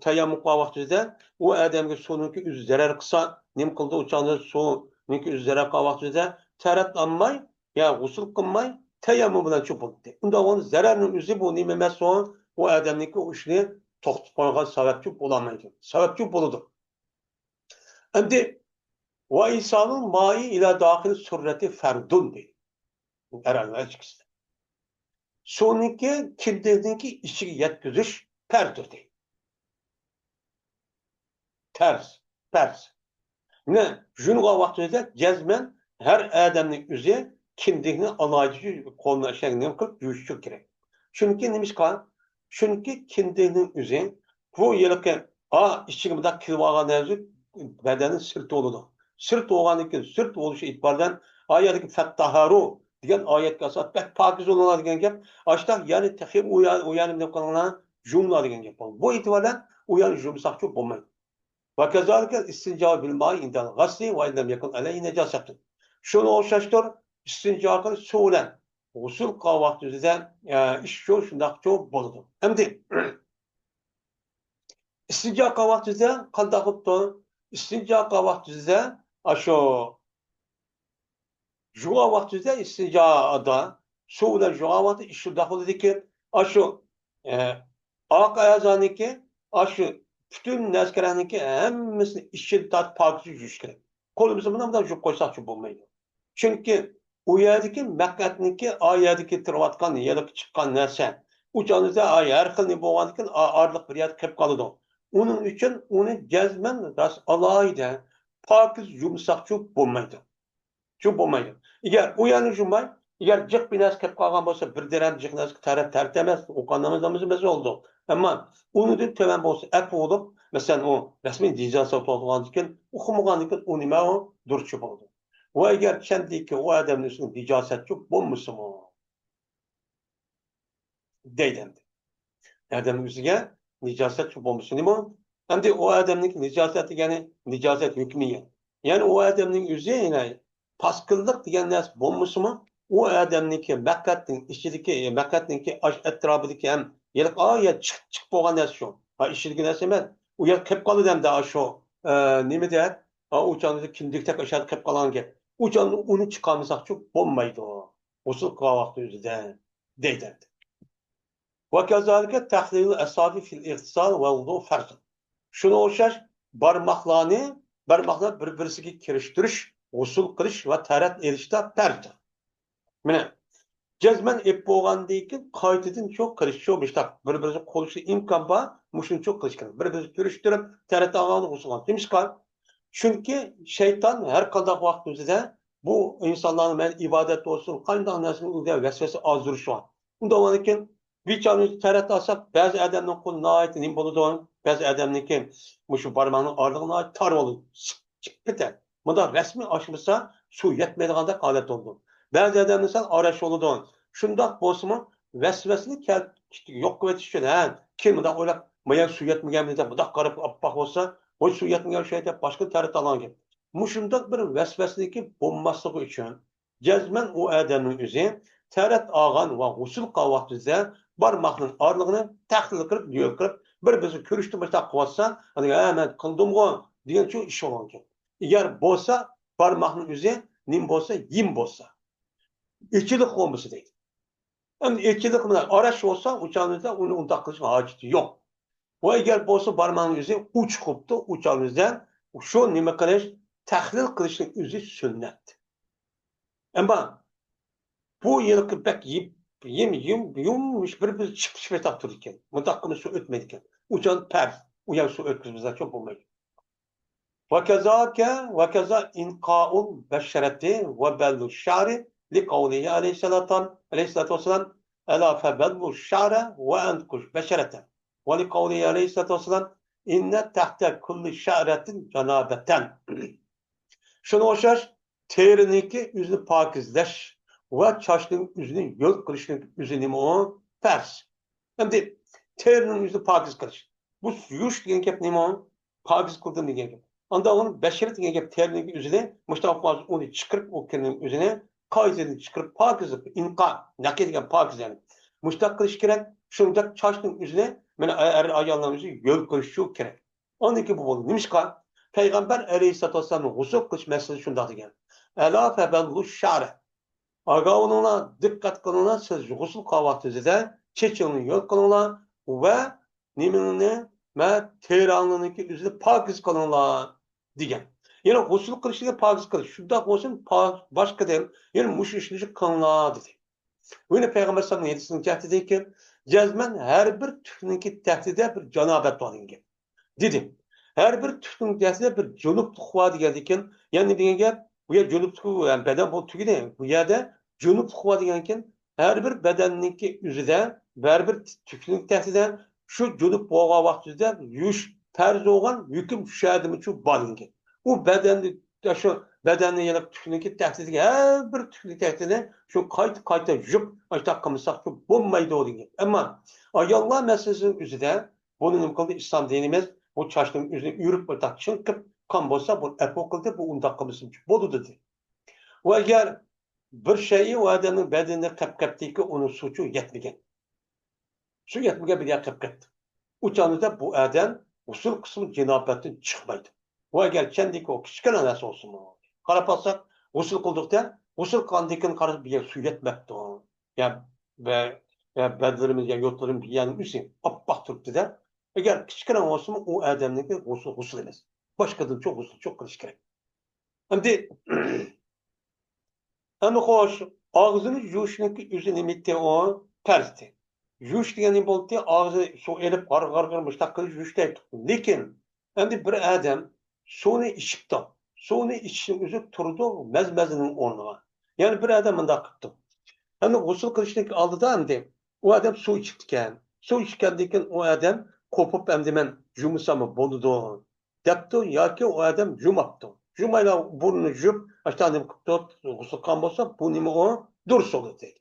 تەيەممۇم قىلغان ۋاقتىمىزدا ئۇ ئادەمگە سۇنىڭكى ئۆزى زەرەر قىلسا، نېمە قىلىدۇ؟ ئۇ چاغدا سۇنىڭكى ئۆزى زەرەر قىلغان ۋاقتىمىزدا تەرەت ئالماي، يا غۇسۇل قىلماي، تەيەممۇم بىلەن چۇ بولدى. ئۇنداق بولغاندا زەرەرنىڭ ئۆزى بۇ نېمە ئەمەس، ئۇ ئۇ ئادەمنىڭكى ئۇ ئىشنى توختىتىپ قويغان سەۋەبچۇ بولالمايدۇ. سەۋەبچۇ بولىدۇ. ئەمدى ۋە ئىسالۇل مائى ئىلە داخىل سۇررەتى فەردۇن دەيدۇ. ئەرەبلەر ئىككىسىدە. سۇنىڭكى كىندىكنىڭكى ئىچىگە يەتكۈزۈش پەرزدۇر دەيدۇ. پەرز، پەرز. مانا، يۇيۇنغان ۋاقتىدا جەزمەن ھەر ئادەمنىڭ ئۆزى كىندىكنى ئالاھىدە قولىنى ئەشەگە نېمە قىلىپ يۇيۇشى كېرەك. چۈنكى نېمىشقا؟ چۈنكى كىندىكنىڭ ئۆزى بۇ ھېلىقى، ئا، ئىچىگە مۇنداق كىرىۋالغان نەرسە بەدەننىڭ سىرتى بولىدۇ. سىرت بولغاندىن كېيىن، سىرت بولۇشى ئېتىبارى بىلەن، ئايەتتىكى فەتتەھەرۇ دېگەن ئايەتكە ئاساسەن بەك پاكىز بولۇڭلار دېگەن گەپ. ئاشتاق، يەنى تېخى ئۇ يا-، ئۇ يەرنى نېمە قىلىڭلار، يۇيۇڭلار دېگەن گەپ بولىدۇ. بۇ ئېتىبار بىلەن ئۇ يەرنى يۇمىساقچۇ بولمايدۇ. ۋە كەزالىكە ئىستىنجا بىل مائى ئىندەل غەسلى ۋە ئىن لەم يەكۇن ئەلەيھى نەجاسەتۇن. شۇنىڭغا ئوخشاشتۇر، ئىستىنجا قىلىش سۇ بىلەن غۇسۇل قىلغان ۋاقتىمىزدا، ئە، ئىش شۇ، شۇنداقچۇ بولىدۇ. ئەمدى ئىستىنجا قىلغان ۋاقتىمىزدا قانداق قىلىپتۇ؟ ئىستىنجا قىلغان ۋاقتىمىزدا، ئاشۇ يۇغان ۋاقتىمىزدا ئىستىنجادا سۇ بىلەن يۇغان ۋاقتى ئىش شۇنداق بولىدىكى، ئاشۇ، ئە، ئارقا ئەزانىڭكى، ئاشۇ پۈتۈن نەرسىكەرەڭنىڭكى ھەممىسىنى ئىچىدىن تارتىپ پاكىز يۇيۇش كېرەك. قولىمىزنى مۇنداق مۇنداق يۇيۇپ قويساقچۇ بولمايدۇ. چۈنكى ئۇ يەردىكى مەقئەتنىڭكى، ئا يەردىكى تۇرۇۋاتقان، يەردىكى چىققان نەرسە، ئۇ چاغدا ھەر خىل نېمە بولغاندىكىن، ئا-، ئارىلىق بىر يەردە قېلىپ قالىدۇ. ئۇنىڭ ئۈچۈن ئۇنى جەزمەن راست ئالاھىدە پاكىز يۇمىساقچۇ بولمايدۇ. شۇ بولمايدۇ. ئەگەر ئۇ يەرنى يۇماي، ئەگەر جىق بىر نەرسە كېلىپ قالغان بولسا، بىر دىرھەم جىق نەرسە تەرەت، تەرەت ئەمەس، ئوقۇغان نامىزىمىز بولىدۇ. ئەمما ئۇنىڭدىن تۆۋەن بولسا، ئەپۇ بولۇپ، مەسىلەن، ئۇ رەسمىي نىجاسەت بولغاندىكىن، ئۇقمىغاندىكىن، ئۇ نېمە ئۇ؟ دۇرۇسچۇ بولىدۇ. ۋە ئەگەر چەندىكى ئۇ ئادەمنىڭ ئۈستىگە نىجاسەتچۇ بولمىسىمۇ، دەيدۇ ئەمدى. ئادەمنىڭ ئۆزىگە نىجاسەت بولمىسۇن نېمە؟ ئەمدى ئۇ ئادەمنىڭ نىجاسەت دېگەنى نىجاسەت ھۆكمى. يەنى ئۇ ئادەمنىڭ ئۆزى، يەنى پاسكىللىق دېگەن نەرسە بولمىسىمۇ، ئۇ ئادەمنىڭكى مەقئەتنىڭ ئىچىدىكى، مەقئەتنىڭكى ئاش ئەتراپىدىكى ھەم ھېلىقى، ئا، يا چىقىپ، چىقىپ بولغان نەرسە شۇ. ھا، ئىچىدىكى نەرسە ئەمەس. ئۇ يەر قېلىپ قالىدۇ ئەمدى، ئا، شۇ، ئە، نېمىدە؟ ئا، ئۇ چاغدا كىندىكتەك ئاشۇ يەردە قېلىپ قالغان گەپ. ئۇ چاغدا ئۇنى چىقارمىساقچۇ بولمايدۇ. غۇسۇل قىلغان ۋاقتى ئۆزىدە، دەيدۇ ئەمدى. ۋە كەزالىكە تەخلىلۇل ئەسابى فىل ئىغتىسال ۋەل ۋۇدۇ فەرزۇن. شۇنىڭغا ئوخشاش بارماقلارنى، بارماقلار بىر-بىرسىگە كىرىشتۈرۈش، غۇسۇل قىلىش ۋە تەرەت ئېلىشتا پەرزدۇر. مانا، جەزمەن ئېلىپ بولغاندىن كېيىن قايتىدىن شۇ قىلىش، شۇ مۇشتاق بىر-بىرىگە قولىشىش ئىمكان بار، مۇشۇنى شۇ قىلىش كېرەك. بىر-بىرىگە كىرىشتۈرۈپ، تەرەت ئالغاندا غۇسۇل قىلغان. نېمىشقا؟ چۈنكى شەيتان ھەر قانداق ۋاقىت ئۆزىدە بۇ ئىنسانلارنى مەن ئىبادەت بولسۇن، قانداق نەرسىنى ئۆزىگە ۋەسۋەسە ئازدۇرۇشى بار. ئۇنداق بولغاندىكىن، بىچارىنى تەرەت ئالساق، بەزى ئادەمنىڭ قولى ناھايىتى نېمە بولىدۇ؟ بەزى ئادەمنىڭكى مۇشۇ بارماقنىڭ ئارىلىقى ناھايىتى تار بولىدۇ. چىقىپ كېتەر. مۇنداق رەسمىي ئاچمىسا، سۇ يەتمەيدىغاندەك ھالەت بولىدۇ. بەزى ئادەمدە سەل ئاراش بولىدۇ. شۇنداق بولسىمۇ، ۋەسۋەسىنى كەل-، يوق قىلىۋېتىش ئۈچۈن، ھە، كېيىن مۇنداق ئويلاپ، ما يەنە سۇ يەتمىگەنمىدى دەپ مۇنداق قاراپ ئاپئاق بولسا، ۋاي، سۇ يەتمىگەن ئوخشايدۇ دەپ باشقىدىن تەرەت ئالغان گەپ. مۇشۇنداق بىر ۋەسۋەسىنىڭكى بولماسلىقى ئۈچۈن، جەزمەن ئۇ ئادەمنىڭ ئۆزى تەرەت ئالغان ۋە غۇسۇل قىلغان ۋاقتىدا بارماقنىڭ ئارىلىقىنى تەخلىل قىلىپ، دۈئەل قىلىپ، بىر-بىرسىگە كۆرۈشتۈرمەي مۇشۇنداق قىلىۋاتسا، ئاندىن، ھە، مەن قىلدىمغۇ دېگەن شۇ ئىش بولغانىكەن. ئەگەر بولسا، بارماقنىڭ ئۆزى نېمە بولسا، يېم بولسا، ئېچىلىق بولمىسا دەيدۇ. ئەمدى ئېچىلىق بىلەن ئاراش بولسا، ئۇ چاغدا ئۇنى ئۇنداق قىلىشنىڭ ھاجىتى يوق. ۋە ئەگەر بولسا بارماقنىڭ ئۆزى ئۇچ قىپتۇ، ئۇ چاغدا شۇ نېمە قىلىش، تەخلىل قىلىشنىڭ ئۆزى سۈننەت. ئەمما بۇ ھېلىقى بەك يىپ-، يىم-، يۇم-، يۇمۇش بىر-بىرى چىقىپ-چىقىپ تۇرىدىكەن. مۇنداق قىلمىسا سۇ ئۆتمەيدىكەن. ئۇ چاغدا پەرز. ئۇ يەر سۇ ئۆتكۈزمىسە چوڭ بولمايدۇ. ۋە كەزاكە، ۋە كەزا ئىنقائۇل بەشرەتى ۋە بەللۇ شەئرى لىقەۋلىھى ئەلەيھىسسالاتان-، ئەلەيھىسسالاتۇ ۋەسسالام، ئەلا فەبەللۇ شەئرە ۋە ئەنقۇش بەشرەتە. ۋە لىقەۋلىھى ئەلەيھىسسالاتۇ ۋەسسالام، ئىننە تەھتە كۇللى شەئرەتىن جانابەتەن. شۇنىڭغا ئوخشاش، تېرىنىڭكى ئۆزىنى پاكىزلەش ۋە چاچنىڭ ئۆزىنى يۆل قىلىشنىڭ ئۆزى نېمە ئۇ؟ پەرز. ئەمدى تېرىنىڭ ئۆزىنى پاكىز قىلىش. بۇ يۇيۇش دېگەن گەپ نېمە ئۇ؟ پاكىز قىلدىم دېگەن گەپ. ئاندىن ئۇنى بەشرەت دېگەن گەپ تېرىنىڭكى ئۆزىنى مۇشتاق قىلىپ ئۇنى چىقىرىپ، ئۇ كىرنىڭ ئۆزىنى قايتىدىن چىقىرىپ پاكىزلىق، ئىنقا، نەقىي دېگەن پاكىز يەنى. مۇشتاق قىلىش كېرەك. شۇنداق چاچنىڭ ئۆزىنى مانا ئەر ئايالنىڭ ئۆزى يۆلكىلىشى كېرەك. ئاندىن كېيىن بۇ بولدى. نېمىشقا؟ پەيغەمبەر ئەلەيھىسسالاتۇ ۋەسسالامنىڭ غۇسۇل قىلىش مەسىلىسى شۇنداق دېگەن. ئەلا فەبەللۇ شەرە. ئاگاھ بولۇڭلار، دىققەت قىلىڭلار، سىز غۇسۇل قىلغان ۋاقتىڭىزدا چېچىڭلارنى يۆل قىلىڭلار ۋە نېمىڭلارنى، مە، تېرەڭلارنىڭكى ئۆزىنى پاكىز قىلىڭلار دېگەن. يەنى غۇسۇل قىلىشنى پاكىز قىلىش، شۇنداق بولسۇن، پا-، باشقىدىن يەنە مۇشۇ ئىشنى قىلىڭلار دېدى. يەنە پەيغەمبەر ئەلەيھىسسالامنىڭ ھەدىسىنىڭ جەھىتىدىن كېيىن، جەزمەن ھەر بىر تۈكنىڭكى تەكتىدە بىر جانابەت بار دېگەن گەپ. دېدى. ھەر بىر تۈكنىڭ تەكتىدە بىر جۇنۇپلۇق بار دېگەندىكىن، يەنى دېگەن گەپ، بۇ يەر جۇنۇپلۇق، يەنى بەدەن بولۇپ تۈگىدى. بۇ يەردە جۇنۇپلۇق بار دېگەنكىن، ھەر بىر بەدەننىڭكى ئۆزىدە، ھەر بىر تۈكنىڭ تەكتىدە شۇ جۇنۇپ بولغان ۋاقتىدا يۇيۇش پەرز بولغان ھۆكۈم شۇ يەردىمۇ شۇ بار دېگەن. ئۇ بەدەننى، شۇ بەدەننى يەنە تۈكنىڭكى تەكتىدىكى ھەر بىر تۈكنىڭ تەكتىنى شۇ قايتا، قايتا يۇيۇپ، ئاشۇنداق قىلمىساق شۇ بولمايدۇ دېگەن. ئەمما ئاياللار مەسىلىسىنىڭ ئۆزىدە بۇنى نېمە قىلدى؟ ئىسلام دىنىمىز بۇ چاچنىڭ ئۆزىنى ئۆرۈپ، ئاشۇنداق چىڭقىپ، قان بولسا، بۇنى ئەپۇ قىلدى، بۇ ئۇنداق قىلمىسۇن، بولىدۇ دېدى. ۋە ئەگەر بىر شەيئى ئۇ ئادەمنىڭ بەدىنىدە قېلىپ كەتتىكى، ئۇنىڭ سۇچۇ يەتمىگەن. سۇ يەتمىگەن بىر يەرگە قېلىپ كەتتى. ئۇ چاغدا بۇ ئادەم غۇسۇل قىلسىمۇ جانابەتتىن چىقمايدۇ. ۋە ئەگەر چەندىكى ئۇ كىچىككىنە نەرسە بولسىمۇ. قاراپ باقساق، غۇسۇل قىلدۇق دە، غۇسۇل قىلغاندىن كېيىن قاراپ بىر يەر سۇ يەتمەپتۇ. يا بە-، يا بەدىنىمىز، يا يوتىلىرىمىز، يەنى ئۆزى ئاپئاق تۇرۇپتۇ دە. ئەگەر كىچىككىنە بولسىمۇ، ئۇ ئادەمنىڭكى غۇسۇل، غۇسۇل ئەمەس. باشقىدىن چوڭ غۇسۇل چوڭ قىلىش كېرەك. ئەمدى، ئەمدى خوش، ئاغزىنى يۇيۇشنىڭكى ئۆزى نېمىتى ئۇ؟ پەرزتى. يۇيۇش دېگەن نېمە بولدى؟ ئاغزى سۇ ئېلىپ، غار، غار، غار مۇشتاق قىلىپ يۇيۇش دەيتتۇق. لېكىن، ئەمدى بىر ئادەم سۇنى ئىچىپتۇ. سۇنى ئىچىشنىڭ ئۆزى تۇرىدۇ مەزمەزىنىڭ ئورنىغا. يەنى بىر ئادەم مۇنداق قىپتۇ. ئەمدى غۇسۇل قىلىشتىن ئالدىدا ئەمدى ئۇ ئادەم سۇ ئىچىپتىكەن. سۇ ئىچكەندىن كېيىن ئۇ ئادەم قوپۇپ ئەمدى مەن يۇمىساممۇ بولىدۇ دەپتۇ ياكى ئۇ ئادەم يۇماپتۇ. يۇمايلا بۇرنىنى يۇيۇپ، ئاشۇنداق نېمە قىپتۇ، غۇسۇل قىلغان بولسا، بۇ نېمە ئۇ؟ دۇرۇس بولىدۇ دەيدۇ.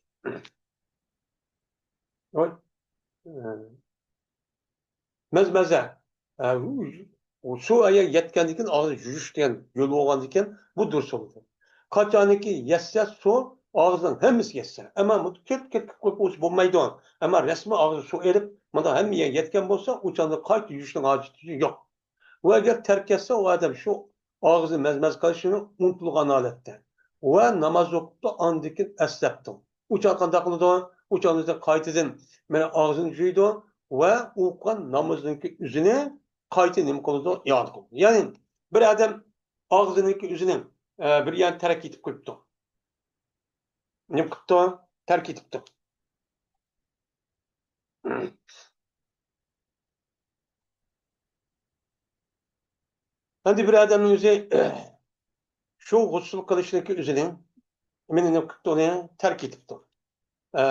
ۋاي. مەزمەزە. ئە، سۇ ئايا يەتكەندىن كېيىن ئاغزىنى يۇيۇش دېگەن يول بولغاندىن كېيىن بۇ دۇرۇس بولىدۇ. قاچانكى يەتسە سۇ ئاغزىنىڭ ھەممىسى يەتسە. ئەمما كۆپ، كۆپ، كۆپ قويۇپ بولسا بولمايدۇ. ئەمما رەسمىي ئاغزىغا سۇ ئېلىپ، مۇنداق ھەممە يەرگە يەتكەن بولسا، ئۇ چاغدا قايتا يۇيۇشنىڭ ھاجىتى يوق. ۋە ئەگەر تەرك ئەتسە، ئۇ ئادەم شۇ ئاغزىنى مەزمەز قىلىشىنى ئۇنتۇلغان ھالەتتە ۋە ناماز ئوقۇپتۇ، ئاندىن كېيىن ئەسلەپتۇ. ئۇ چاغ قانداق قىلىدۇ؟ ئۇ چاغدا قايتىدىن مانا ئاغزىنى يۇيىدۇ ۋە ئوقۇغان نامىزىنىڭكى ئۆزىنى قايتا نېمە قىلىدۇ؟ ئىئادە قىلىدۇ. يەنى بىر ئادەم ئاغزىنىڭكى ئۆزىنى، ئە، بىر يەرنى تەرك ئېتىپ قويۇپتۇ. نېمە قىپتۇ؟ تەرك ئېتىپتۇ. ئەمدى بىر ئادەمنىڭ ئۆزى شۇ غۇسۇل قىلىشنىڭكى ئۆزىنى، مېنى نېمە قىپتۇ، ئۇنى تەرك ئېتىپتۇ. ئە،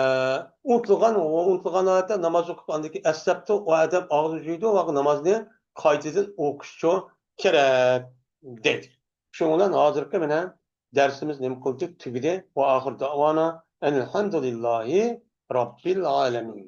ئۇنتۇلغان، ئۇنتۇلغان ھالەتتە ناماز ئوقۇپ، ئاندىن كېيىن ئەسلەپتۇ، ئۇ ئادەم ئاغزىنى يۇيىدۇ ۋە نامازنى قايتىدىن ئوقۇشچۇ كېرەك دەيدۇ. شۇنىڭ بىلەن ھازىرقى مانا دەرسىمىز نېمە قىلدى؟ تۈگىدى. ۋە ئاخىر دەۋانا ئەنىلھەمدۇلىللاھى رەببىل ئالەمىن.